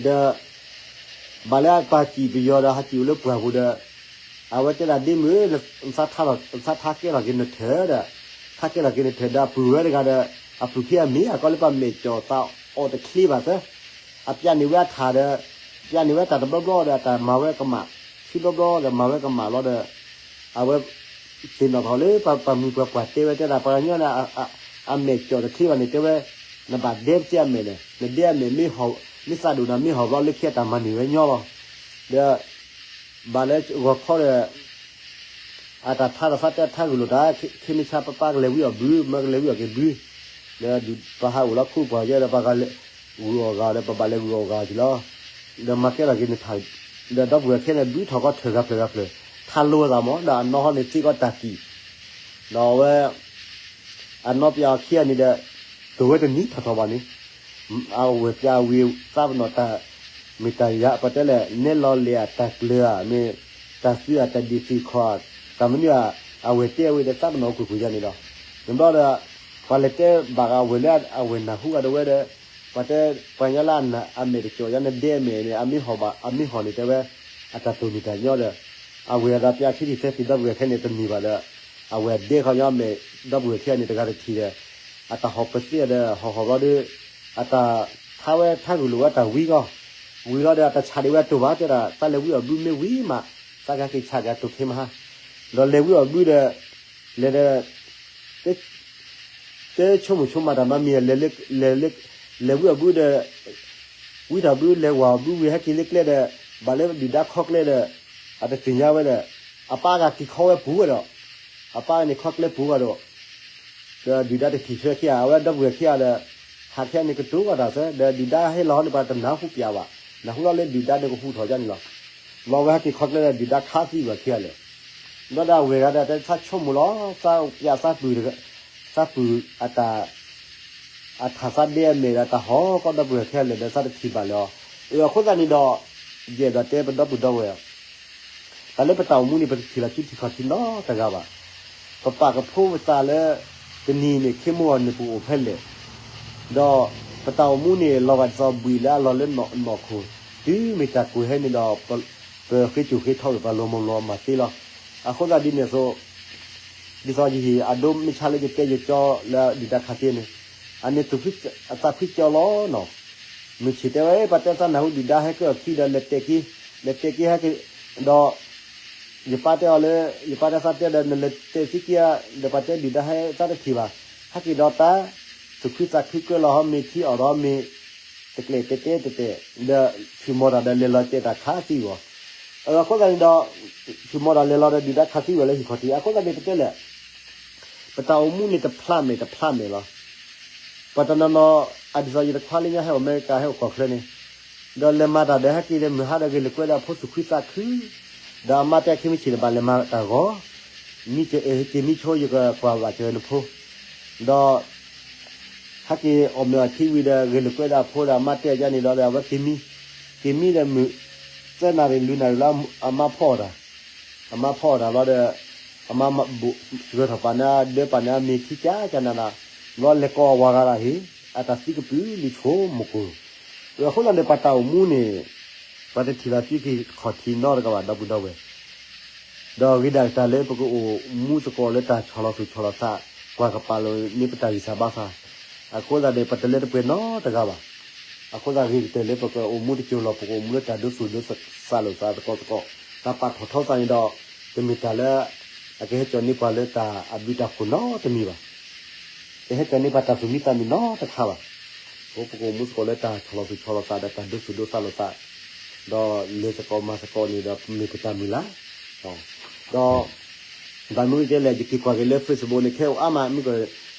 ဒီး ဘၣ်လၢအပာ်စံၣ်ပယီၤဒီးဟးစံၣ်အိၣ်လၢပှၢ်ပူၤဒီး အဝဲတဲဒၣ်ဒ့မုၣ်ဧၢ, နသးထါကဲထီၣ်က့ၤနထၢၣ်ဒီး ထါကဲထီၣ်က့ၤနထၢၣ်ဒီးအပုၢ်ဝဲတဂၤဒီး အပုၢ်ခံဂၤမ့ၢ်အကီလၢပမဲာ်ကၠီၣ်သးအီၣ်တချ့ဘၣ်သၢ အပျးန့ၢ်ဝဲအထၣ်ဒီး ပျးန့ၢ်ဝဲတၢ်တဘျီဘျီဒီးတၢ်မၤဝဲကမၣ်, ခံဘျီဘျီဒီးမၤဝဲကမၣ်လီၤဒီး အဝဲ သ့ၣ်နီၣ်ထီၣ်လၢပှၤမုၢ်ပှၤပှၢ်တဲဝဲတဲဒၣ် ပှၤကညီန့ၣ် အမဲာ်ကၠီၣ်တချ့ဘၣ်န့ၣ် တဲဝဲ နဘၣ်ဒဲပစ့အမဲာ်န့ၣ် နဒဲအမဲာ် မ့ၢ်သးဒိၣ်နၤမ့ၢ်ဟီၣ်ဘျီလၢခံအတၢ်မၤန့ၢ်ဝဲညီလီၤ. ဒီး ဘၣ်လၢဂီၤခီဒီး အတၢ်ထါဒီးသးတဲထါဂုာ်လိာ်တၢ် ခ့မ့ၢ်ဆါပၢ်ပၢ်ကလဲၤဝံအီၣ်ဘု မၢကလဲၤဝံအီၣ်က့ၤဘု ဒီးဒုးပှၤဟးအိၣ်လီၤခူပှၤယဲဒီးပှၤဂုာ်အီၣ်ဂၤဒီး ပဘၣ်လဲၤဂုာ်အီၣ်ဂၤက့ၤလီၤ. ဒီးမၤကဲထီၣ်က့ၤနထၣ် ဒီးဒီပုၢ်ဝဲၢ်ခဲန့ၣ် ဘုထီၣ်ကီထၢၣ်ဂၤဖျၢၣ်ဂၤဖျၢၣ် ထါလိသးမး ဒီးအနီၢ်ဟီန့ၣ်သ့ကီးတၢ်ကံၣ် ဒီးအဝဲ အနီၢ်ပျးအီၤခံဂၤန့ၣ်ဒီး တိၢ်ဝဲတနံၤထီၣ်ထီၣ်ဘၣ်န့ၣ် အဝဲၢ်ပျးဝံၤသးပနီၣ်တၢ် မ့ၢ်တၢ်ယၤပတဲလဲၣ် နဲလီၤလဲၣ်အတၢ်ကျၢၤဧါ မ့ၢ်တၢ်သုးအတၢ်ဒ့ၣ်သ့ၣ်ခီၣ် တၢ်မနုၤဧါ အဝဲၢ်တဲဝဲဒီးသးပနီၣ်ကွ့ၢ်ကွ့ၢ်ယၤန့ၣ်ဒီး နဘျီဒီး ပှၤလဲၤတဲဘၣ်ဂၤဝဲၢ်လၢအဝဲၢ်နၢ်ဟူဂၤဒီးဝဲဒီး ပှၤတဲ ပှၤကညီလၢအမဲာ်တကၠီၣ်ယၤနဒဲအမဲာ်န့ၣ် အမ့ၢ်ဟီၣ်ဘၣ် အမ့ၢ်ဟီၣ်န့ၣ်တဲဝဲ အတၢ်တိၢ်န့ၢ်တၢ်ညီဒီး အဝဲၢ်ဒီးပျးခံထံၣ်သၢထံၣ်ဒီပုၢ်ဝဲၢ်ခဲန့ၣ်တန့ၢ်ဘၣ်ဒီး အဝဲၢ်ဒဲခီညီအမဲာ် ဒီပုၢ်ဝဲၢ်ခံဂၤန့ၣ်တဂၤတထံၣ်ဒီး အတၢ်ဟီၣ်ပသ့ၣ်ဒီးဟီၣ်ဟီၣ်ဘျီဒီး အတၢ်ထါဝဲထါဂုာ်လိာ်ဝဲတၢ်ဝံကီၢ် ဝံၤလီၤဒီးအတၢ်ဆၣ်ဒံးဝဲအတိၢ်ဘၣ်တဲဒၣ် သးလဲၤဝံအီၣ်ဘုမ့ၢ်ဝံၤမး သးကဟဲက့ၤဆၣ်က့ၤအတိၢ်ခဲမဟါ ဒီးလဲၤဝံအီၣ်ဘုဒီး လဲၤဒီး တဲဆိကမိၣ်ဆိကမးတၢ်မၤမံၤ လဲၤလၢ လဲၤဝံအီၣ်ဘုဒီး ဝံထီၣ်ဘုလဲၤဝၤအီၣ်ဘုဝံၤဟဲက့ၤလၢကျဲဒီး ဘၣ်လၢဒုၣ်ဒါခီကျဲဒီး အတသ့ၣ်ညါဝဲဒီး အပၢ်ဂၤက့ၤခီဝဲပူၤဝဲဒီး အပၢ်န့ၣ်ခီကျဲပူၤဝဲဒီး ဒီးဒုၣ်ဒါတထံၣ်ထွဲခံဂၤ အဝဲဒီပုၢ်ဝဲၢ်ခံဂၤဒီး ဟးထဲန့ၣ်ကတိၤဝဲတၢ်သၢ ဒီးဒုၣ်ဒါဟဲလီၤဟီန့ၣ်ပှၤတနၢ်ဟူပျးဘၣ် နၢ်ဟူလီၤလၢဒုၣ်ဒါန့ၣ်ကဟူးထီၣ်ယါန့ၣ်လီၤ လီၤဝဲဟဲက့ၤခီကျဲဒီးဒုၣ်ဒါခးသံဝဲခံဂၤလၢာ် ဘျီဒီးအဝဲၢ်ဂၤဒီးတဲသးဆိကမိၣ်လီၤ သးပျးသးပုၢ် သးပုၢ်အတၢ် အထၣ်သးဒဲအမဲာ်ဒီးတၢ်ဟီၣ်ကီၢ်ဒီပုၢ်ဝဲၢ်ခဲလၢာ်ဒီးသးတထံၣ်ဘၣ်လၢၤအီၤ အဃိသတးန့ၣ်ဒီး ယအဲၣ်ဒိးတဲပဒီပုၢ်ဒီဝဲၢ် တၢ်လၢပတၢ်အိၣ်မူန့ၣ် ပတထံၣ်လီၤစုထံၣ်ခီၣ်ထံးနီတဂၤဘၣ် ပပာ်ကဖိပသးလၢ တနံၤန့ၣ်ခ့မိၢ်အီၤန့ၣ်ပအိၣ်ဖဲလဲၣ် ဒီးပတၢ်အိၣ်မူန့ၣ် လီၤဂာ်ဒ်သိးဘှံးလၢအလီၢ်လၢနီၢ်ခိၣ် တုၤမ့ၢ်တၢ်ကွံာ်ဟဲန့ၣ်ဒီး ပဃ့ကၠိၣ်ဃ့ထီၣ်ဝဲပှၤလီၤမုၢ်လီၤမၢ်သ့လီၤ. အဃိသတးဒ်န့ၣ်အသိး ဒ်သိးယဟ့ၣ်အဒိမ့ၢ်ဆါလၢယတဲယကၠီလၢဒုၣ်ဒါခးသ့န့ၣ် အန့ၣ်သူၣ်ဖှံသးခုကၠီလီၤနီၤ မုၢ်ဆ့ၣ်တဲဝဲ ပှၤတဲသးနၢ်ဟူဒုၣ်ဒါဟဲက့ၤအီၤခံဒီး လဲၤတဲာ်က့ၤ လဲၤတဲာ်က့ၤဟဲက့ၤ ဒီး ယပၢ်တဲအီၤလၢ ယပၢ်တဲသးတဲဒီး နလဲၤတဲာ်သံက့ၤဧါ ဒီးပှၤတဲဒုၣ်ဒါဟဲသးတထံၣ်ဘၣ် ဟဲက့ၤဒီးတၢ် သူၣ်ခုသးခုကၢလီၤဟီမ့ၤထံအီၣ်ဒီးမ့ၤ တကျဲာ်တဲာ်တဲာ်တဲာ်တဲာ် ဒီး ဖံးမီၤတၢ်ဒီးလဲၤလီၤတဲာ်တၢ်ခးသံဝဲ အဃိသတးန့ၣ်ဒီး ဖံးမီၤတၢ်လဲၤလီၤဒီးဒုၣ်ဒါခးသံဝဲလၢဟံၣ်ခီၣ်ထံး အဃိသတးန့ၣ်ပတဲလဲၣ် ပတၢ်အိၣ်မူန့ၣ်တဖျးမဲာ်တဖျးမဲာ်လီၤ. ပှၤတနီၤနီၤ အဒ်သိးယတခွါလၢညါဟဲအိၣ်အမဲရကၤဟဲအိၣ်ကီၢ်ချၢန့ၣ် ဒီးလဲၤမၤတၢ်ဒီးဟဲက့ၤဒီးမုၢ်ဟါဒီးဂ့ၤလိာ်ကွဲဒီးအဖိသူၣ်ခုသးခု ဒီးအမါတဲခံမံၤဆံးန့ၣ်ဘၣ်လဲၤမၤတၢ်ဂီၤ မံက့ၤမံဆိယကကွၢ်ဘၣ်စၢၤနဖိ ဒီး ဟဲက့ၤအီၣ်မ့ၤအီထံဝံၤဒီး ဂ့ၤလိာ်ကွဲဒီးအဖိဒီးအမါတဲယါန့ၣ်ဒီး အဝဲက့ၤမံ က့ၤမံဒီးမုၢ် သၢနၣ်ရံၣ်လွံၢ်နၣ်ရံၣ်လီၤ အမါဖီအီၣ်တၢ် အမါဖီအီၣ်တၢ်လီၤဒီး အမါစှၢၤထီၣ်ပာ်န့ၢ်ဒၢပာ်န့ၢ်အမ့ၤထံကၢ်ကၢ်နးနး လီၤလဲၤကိးအဝၤဂၤဒၣ်ဟ့ၣ် အတၢ်သံကပုာ်လံာ်ဆိကမိၣ်ကိၢ် အဃိသတးန့ၣ် ပှၤတၢ်အိၣ်မူန့ၣ် ပှၤတထံၣ်လီၤစုထံၣ်ခီၣ်ထံးနီတဂၤဘၣ်ဒီပုၢ်ဒီဝဲၢ် ဒီးဂ့ၤဒၣ်တၢ်လၢပကအိၣ်မူသကိးလၢတၢ်ဆီၣ်လီၤသူၣ်ဆီၣ်လီၤသး ကွၢ်ကပာ်လီၤန့ၢ်ပတၢ်ဂံၢ်စၢ်ဘါစၢ် အဃိသတးန့ၣ် ပတလၢတပှဲၤနီတဂၤဘၣ်. အဃိသတးဂ့ၤကတၢၢ်လၢပကအိၣ်မူတစိၤလီၤ ပကအိၣ်မူလၢတၢ်ဒိသူၣ်ဒိသးလိာ်သးသကိးသကိး တၢ်ပာ်ထီၣ်ထီသးန့ၣ်ဒီး တမ့ၢ်တၢ်လၢ အကဟဲကၠီၣ်န့ၢ်ပှၤလၢတၢ်အဘျုးတၢ်ဖှိၣ်နီတမံၤဘၣ်. တဟဲကၢန့ၢ်ပှၤတၢ်သူၣ်မံသးမုာ်နီတခါဘၣ်. အဃိပကအိၣ်မူသကိးလၢတၢ်ဆီၣ်လီၤသူၣ်ဆီၣ်လီၤသးဒီးတၢ်ဒိသူၣ်ဒိသးလိာ်သး, ဒီးလဲၤသကိးမၤသကိးန့ၣ်ဒီးမ့ၢ်ပတၢ်မုၢ်လၢ် ဒီး ဘၣ်မနုၤကဲလဲၣ် ယက့ၤကွၢ်က့ၤလၢ Facebook န့ၣ် ခဲအိၣ်အါမး မ့ၢ်က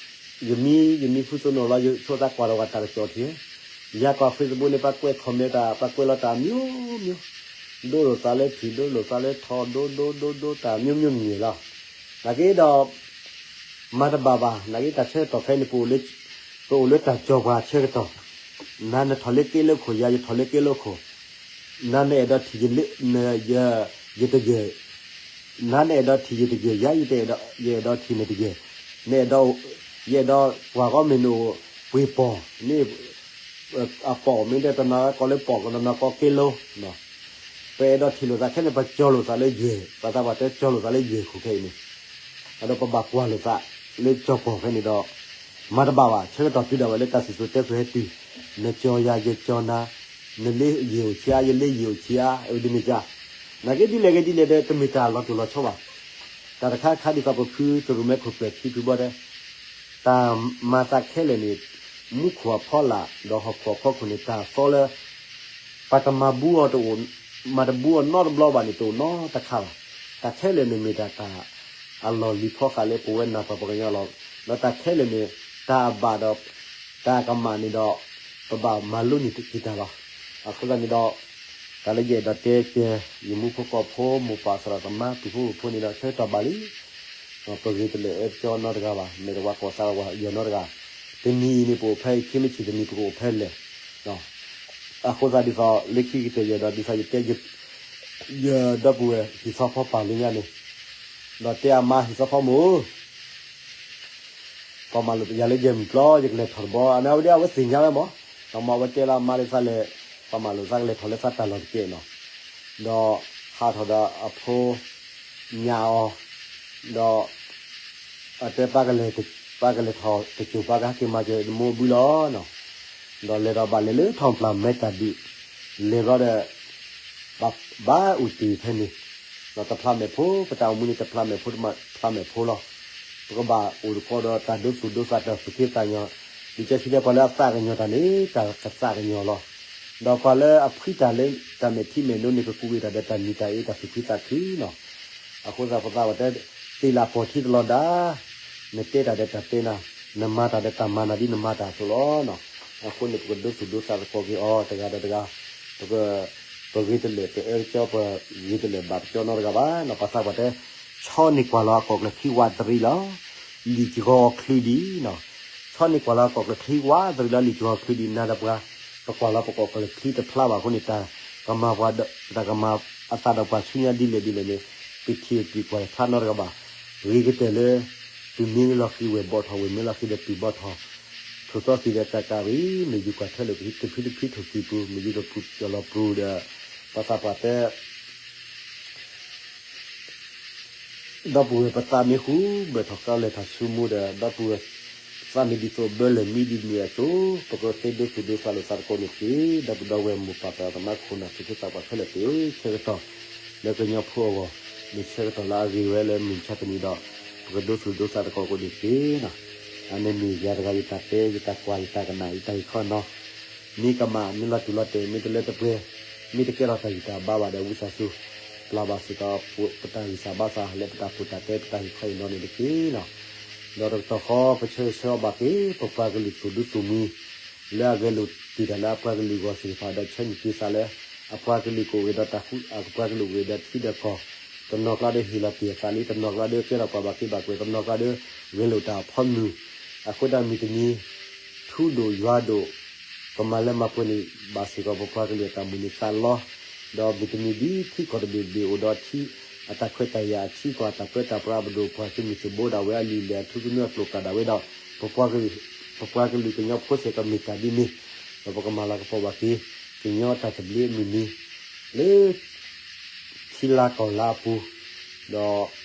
ယမံ ယမံဖုသိနူာ်လီၤ ယဆိသးကွၢ်ဒီးဝဲတၢ်ကစီၣ်ထံၣ်, ယၤကွၢ် Facebook န့ၣ် ပှၤကွဲး comment တၢ် ပှၤကွဲးလီၤတၢ် မျိုးမျိုး, ဒိလိာ်သးလၢထံၣ် ဒိလိာ်သးလၢထီ ဒိဒိဒိဒိတၢ် မျိုးမျိုး မံၤလီၤ. နာ်က့ဒီး မၤတဘၣ်ဘၣ် နာ်က့တၢ်ဆၢကတီၢ်ခဲအံၤန့ၣ် ပအိၣ်လၢတၢ်ကၠီၤပှၤဆၢကတီၢ်, နၤနထီၣ်လၢက့လိခိၣ် ယၤယထီၣ်လၢက့လိခိၣ်, နၤနအဲၣ်ဒိးထံၣ်ယ ယတယၢၢ်, နၤနအဲၣ်ဒိးထံၣ်ယတယၢၢ် ယၤယအဲၣ်ဒိးထံၣ်နတယၢၢ်, နအဲၣ်ဒိး, ယအဲၣ်ဒိးကွၢ်ဃီမ့ၢ်နအိၣ်ပှ့ၤပီၢ်န့ၣ်, အပီၢ်မ့ၢ်ဒဲးတနီၤကိးလၢပီၢ် တနီၤကိးက့လိ, ပအဲၣ်ဒိးထံၣ်လိာ်သးခဲန့ၣ် ပကၠီၤလိာ်သးလၢယဲၢ်, ပှၤသးပှၢ်တဲကၠီၤလိာ်သးလၢယဲၢ်ခိၣ်ခဲအံၤန့ၣ်, ဒီးပဘၣ်ကွၢ်လိာ်သးလၢကၠီၤပီၢ်ဖဲန့ၣ်ဒီး, မၤတဘၣ်ဘၣ် ဆၢကတီၢ်တုၤဒၣ်ဝဲလၢတၢ်စံၣ်စိၤတဲစိၤဟဲတုၤ, နကၠီၤယၤ ယကၠီၤနၤ, နလၢယဲၢ်အိၣ်ဆံးအါ ယလၢယဲၢ်အိၣ်ဆံးအါ အဝဲဒ်န့ၣ်က, နာ်က့ဒ်လဲၣ်ဂ့ၤဒ်လဲၣ်ဒီး တမ့ၢ်တၢ်လီၤတိၢ်လီၤဆီဘၣ်. တၢ်တခါခါဒ်သိးပဖုသရူးမဲခိၣ်ကျၢၢ်ခံဖုဘီတဲ, တၢ်မၤသးခဲလၢာ်န့ၣ်, မူခိၣ်အဖီလာ် ဒီးဟီၣ်ခိၣ်အဖီခိၣ်န့ၣ် တၢ်သီလၢ ပှၤတမၤဘူအီၤတအိၣ်, မၤတဘူအီၤနီတဘျီဘၣ်န့ၣ် တအိၣ်နီတခါဘၣ်. တၢ်ခဲလၢာ်န့ၣ်မ့ၢ်ဒၣ်တၢ်အလီၢ်လံၤဖီဃာ်လၢပဝဲနၢ်ပှၤပှၤကညီလီၤ. ဒီးတၢ်ခဲလၢာ်န့ၣ် တၢ်အဘၣ်ဒီး တၢ်အကမၣ်န့ၣ်ဒီး ပဘၣ်မၤလိန့ၢ်က့ၤတၢ်လီၤ. အဃိသတးန့ၣ်ဒီး တၢ်လၢယအဲၣ်ဒိးတဲက့ၤ ယမူဖိကီၢ်ဖိ မိၢ်ပၢ်သရၣ်သမါ ပုၢ်ဖိဝဲၢ်ဖိန့ၣ်ဒီး ဆၢကတီၢ်ဘၣ်လံ ပဂ့ၤတလၢာ်အၢကၠီနီတဂၤဘၣ်, မဲာ်တဝါကိးသးဝဲယဲၢ်နီတဂၤ, တနံၤအံၤန့ၣ် ပအိၣ်ဖဲအံၤ ခံမ့ၢ်ဆံးတနံၤ ပကအိၣ်ဖဲလဲၣ်. အဃိသတးဒ်သိး လၢခံကတၢၢ်ယဲၢ်ဒီး ဒ်သိးယတဲ ယဒီပုၢ်ဝဲၢ်ဟံၣ်သီဖီပာ်လၢညါန့ၣ်, ဒီးတဲအမါဟံၣ်သီဖီမိၢ်ဧၢ ပှၤမၤလိာ်ယၤလၢယဲၢ်မုၢ်ကျီ ယကလဲၤထီၣ်တဘီ အန့ၣ်ဝဲဒၣ်အဝဲသ့ၣ်ညါဝဲမး, ဒီးမ့ၢ်အဝဲတဲလၢအမါလၢသးလဲၤ, ပှၤမၤလိာ်သးကလဲၤထီၣ်လၢသးတၢ်လီၢ်တက့ၢ်နီၤ, ဒီးဟးထီၣ်ဒီးအဖိ ညၣ်အီၤ, ဒီး အတဲပၢ်ကလဲၤ, ပၢ်ကလဲၤထီၣ်တစိၢ် ပၢ်ကဟဲက့ၤမၤစၢၤနမိၢ်ဘုလီၤနီၤ, ဒီးလဲၤဒီးဘၣ်လဲၤလၢထီၣ်ပျၢ်မဲတၢ်ဒုး, လဲၤဘျီဒီး ဘၣ်အူတ့ၢ်ဖဲန့ၣ်, ဒီးတဖျါမဲာ်ဖိ ပတၢ်အိၣ်မူန့ၣ် တဖျါမဲာ်ဖိတဖျါမဲာ်ဖိလီၤ. ပကဘၣ်အိၣ်တခီဒီးတၢ်ဒိသူၣ်ဒိသးတၢ်သူၣ်ဖှံသးညီ, လံာ်စီဆှံတဲပှၤလၢအသးကညီၤတၢ်န့ၣ် တၢ်ကသးကညီၤလီၤ. ဒီးပှၤလၢအဖှံတၢ်လၢတၢ်မဲာ်ထံမဲာ်နိန့ၣ် ကကူးက့ၤတၢ်ဒီးတၢ်မံၤတၢ်အ့တၢ်သူၣ်ဖှံသးခုနီၤ. အဃိသတးပသးပှၢ်တဲ, သ့ၣ်လၣ်ပီၢ်ထံတလီၤဒၣ်, နတဲတၢ်ဒီးတၢ်တဲနၤ, နမၤတၢ်ဒီးတၢ်မၤနၤဒ်နမၤတၢ်အသိးလီၤ. အဃိန့ၣ် ပကဒိသူၣ်ဒိသးသကိးက့ၤအီၤတဂၤဒီးတဂၤ, ပက ပဂ့ၤတလၢာ်ပအၢကၠီ ပဂ့ၤတလၢာ်ဘၣ်ပကၠီနီတဂၤဘၣ်နီၤ. ပသးပှၢ်တဲ, ဆီန့ၣ်ကွၢ်လီၤအကိာ်ကျၢၢ်ခံဝးတရံးလီၤ. လံာ်ကဂီၤအီၤချုးဒံးနီၤ. ဆီန့ၣ်ကွၢ်လီၤအကိာ်ကျၢၢ်ခံဝးတရံးလီၤ လံာ်ကဂီၤအီၤချုးဒံး နၤဒီးပှၤ, ပကွၢ်လီၤပကိာ်ကျၢၢ်ခံတဖျါဘၣ်အဃိန့ၣ် တၢ်ကမၤပှၤ, တၢ်ကမၤအသးဒီးပှၤဆူညါဒ်လဲၣ်ဒ်လဲၣ်န့ၣ်, ပထံၣ်ပကွၢ်တဖျါနီတဂၤဘၣ်. ဂ့ၤကတၢၢ်လၢ ပုၢ်မ့ၢ်လီၤဃံၤဝဲၢ်ဘီၣ်ထီၣ် ဝဲၢ်မ့ၢ်လီၤဃံၤဒီးပုၢ်ဘီၣ်ထီၣ်, ထိၣ်သီသံးဒီးကးကးရံၣ် မ့ၢ်ယူၤကွၢ်ထွဲလိာ်တဖုတဖုထိၣ်ကံၢ်ပူၤ မ့ၢ်ယူၤလီၤပူၤဒီး ပသးပှၢ်တဲ ဒီပုၢ်ဝဲၢ်ပသးမ့ၢ်ဃူ ဘၢၣ်ထီၣ်ကီလဲၤထီၣ်ဆူမူဒီး ဒီပုၢ်ဝဲၢ် သးမ့ၢ်ဒ်သိးဘၢလၢာ်မံဒ်န့ၣ်အသိး ပကဃ့ဒိသူၣ်ဒိသးလိာ်သးသကိးန့ၣ်တက့ၢ်. ဒီပုၢ်ဒီဝဲၢ်မိၢ်ပၢ်သရၣ်သမါခိၣ်နၢ် သူၣ်က့သးပှၢ်ခဲလၢာ်တက့ၢ်. ဆၢကတီၢ်လၢကညီဖိအဂီၢ် မ့ၢ်ဆၢကတီၢ်လၢအဂ့ၤဝဲလၢမုၢ်မဆါတနံၤဒီး ပကဒိသူၣ်ဒိသးသကိးကိးန့ၣ်တက့ၢ်. အန့ၣ်မ့ၢ်ယၤတဂၤယတၢ်တဲ ယတၢ်ကွၢ် ယတၢ်ကနၣ် ယတၢ်ဟ့ၣ်ခီနီၤ မ့ၢ်ကမၣ် မ့ၢ်လီၤတူၢ်လီၤတဲာ် မ့ၢ်တလၢတပှဲၤ မ့ၢ်တကဲထီၣ်တၢ်ဂံၢ်တၢ်ဘါဘၣ်ဒီး ဝံသးစူၤ ပျၢ်ဘၣ်စ့ၢ်ကီး ပတၢ်ဂံၢ်စၢ်ဘါစၢ် လၢပတၢ်ပူၤတၢ်တဲ ပတၢ်ဟ့ၣ်ခီဟ့ၣ်နီၤန့ၣ်တက့ၢ်နီၤ. ဒီးတကတီၢ်ဃီ ပဆၢဂ့ၤဆၢဝါဘၣ်က့ၤ ပပှၤကလုာ်သူၣ်ဒူသးမုာ် လၢအဂဲၤလိာ်တ့ၢ်တၢ်လၢအပှၤကလုာ်အဂီၢ်သ့ၣ်တဖၣ် ဒီးဆၢမုၢ်က့ၤသးလၢ အပှၤကလုာ်ကအိၣ်ဂ့ၤဒီးတၢ်ဃူ အပှၤကလုာ်အိၣ်ဂ့ၤဒီးထံဒီးကီၢ် တနီၤကျါဒီးဟ့ၣ်လီၤတ့ၢ်အသးလံ တနီၤကျါဒီးကဲထီၣ်ပှၤဘၣ်က့ဘၣ်ကွဲ တနီၤကျါဒီးဂဲၤလိာ်တၢ်အဖီမုၢ် အဃိတၢ်မုၢ်တနံၤ ထူဒိၣ်ယွၤဒိၣ် ကမၤလၢမၤပှဲၤန့ၣ် ဘၣ်စ့ၢ်ကီး ပပှၤကလုာ်အတၢ်မုၢ်လၢ်သးလီ ဒီးမုၢ်တနံၤဒ်ထံကီၢ်တဘ့ၣ်ဘ့ၣ်အိၣ်ဒီးထံ အတၢ်ခွဲးတၢ်ယာ် အထံကီၢ်အတၢ်ပၢတၢ်ပြး ပဒိၣ်ပှၤသုးမုၢ်သံၣ်ဘိဒၣ်ဝဲ အလုၢ်အလၢ်အထူသနူအကျိာ်ကျၢ်ဒၣ်ဝဲဒီး ပပှၤကလုာ် ပပှၤကလုာ်ကညီဖိစ့ၢ်ကီးမ့ၢ်တၢ်ဒ်န့ၣ် ဒီးပကမၤလၤကပီၤဘၣ်က့ၤ ကညီတၢ်သဘျ့အမုၢ်နံၤ လၢ ထံလါကီၢ်လါအပူၤ ဒီး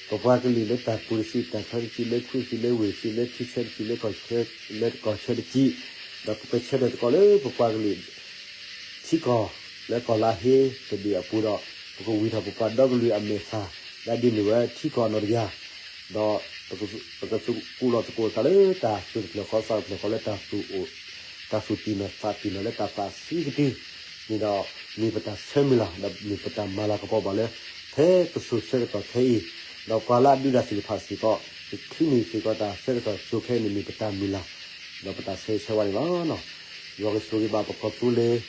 ပပှၤကလုာ်လၢတၢ်ကူတစံး တၢ်ချၢတစံး လၢခူတစံး လၢဝ့ၢ်တစံး လၢထံဆၢတစံး လၢကီၢ်ဆၢတစံး ဒီးပကဆၢထၢၣ်သကိးလၢပပှၤကလုာ် ထံကီၢ်လၢကီၢ်လါဟ့တဘ့ၣ်အပူၤဒီး ပကဝံၢ်ထီၣ်ပပှၤဒီကလုာ်အမဲာ်သၣ် လၢအဒုးန့ၢ်ဝဲထံကီၢ်အနီၢ်တယၢ် ဒီး ပကကူၣ်လီၤသကိးသးလၢတၢ်သူၣ်တဖျၢၣ်ဃီသးတဖျၢၣ်ဃီလၢတၢ်သူၣ်အိၣ်, တၢ်သူၣ်တံၢ်နီၢ်သးတံၢ်နီၢ်လၢတၢ်သးဆံးကတၢၢ်န့ၣ်ဒီး မ့ၢ်ပတၢ်ဆၢမုၢ်လၢ် ဒီးမ့ၢ်ပတၢ်မၤလၤကပီၤဘၣ်လၢ ဖဲပစိၤဆၢကတီၢ်ခဲအံၤ, ဒီးပှၤလၢအဒုးတၢ်သ့ၣ်တဖၣ်စ့ၢ်ကီး ပချံးန့ၢ်စ့ၢ်ကီးတၢ်ဆၢကတီၢ်စိၤခဲအံၤန့ၣ်မ့ၢ်ပတၢ်မုၢ်လၢ် ဒီးပတၢ်ဆၢဂ့ၤဆၢဝါန့ၣ်လီၤ. ယွၤကဆိၣ်ဂ့ၤဘၣ်ပကီၢ်သူလ့ၤ,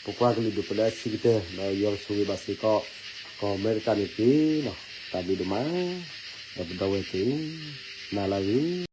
ပပှၤကလုာ်ဒူၣ်ပလၢအဆံးကတၢၢ် ဒီးယွၤကဆိၣ်ဂ့ၤဘၣ်စ့ၢ်ကီး ကီၢ်အမဲရကၤန့ၣ်တက့ၢ်. တၢ်ဘျုးဒိၣ်မး, ဒီးပဒီပုၢ်ဝဲၢ်သ့ၣ်, နၤလၢအဂ့ၤ.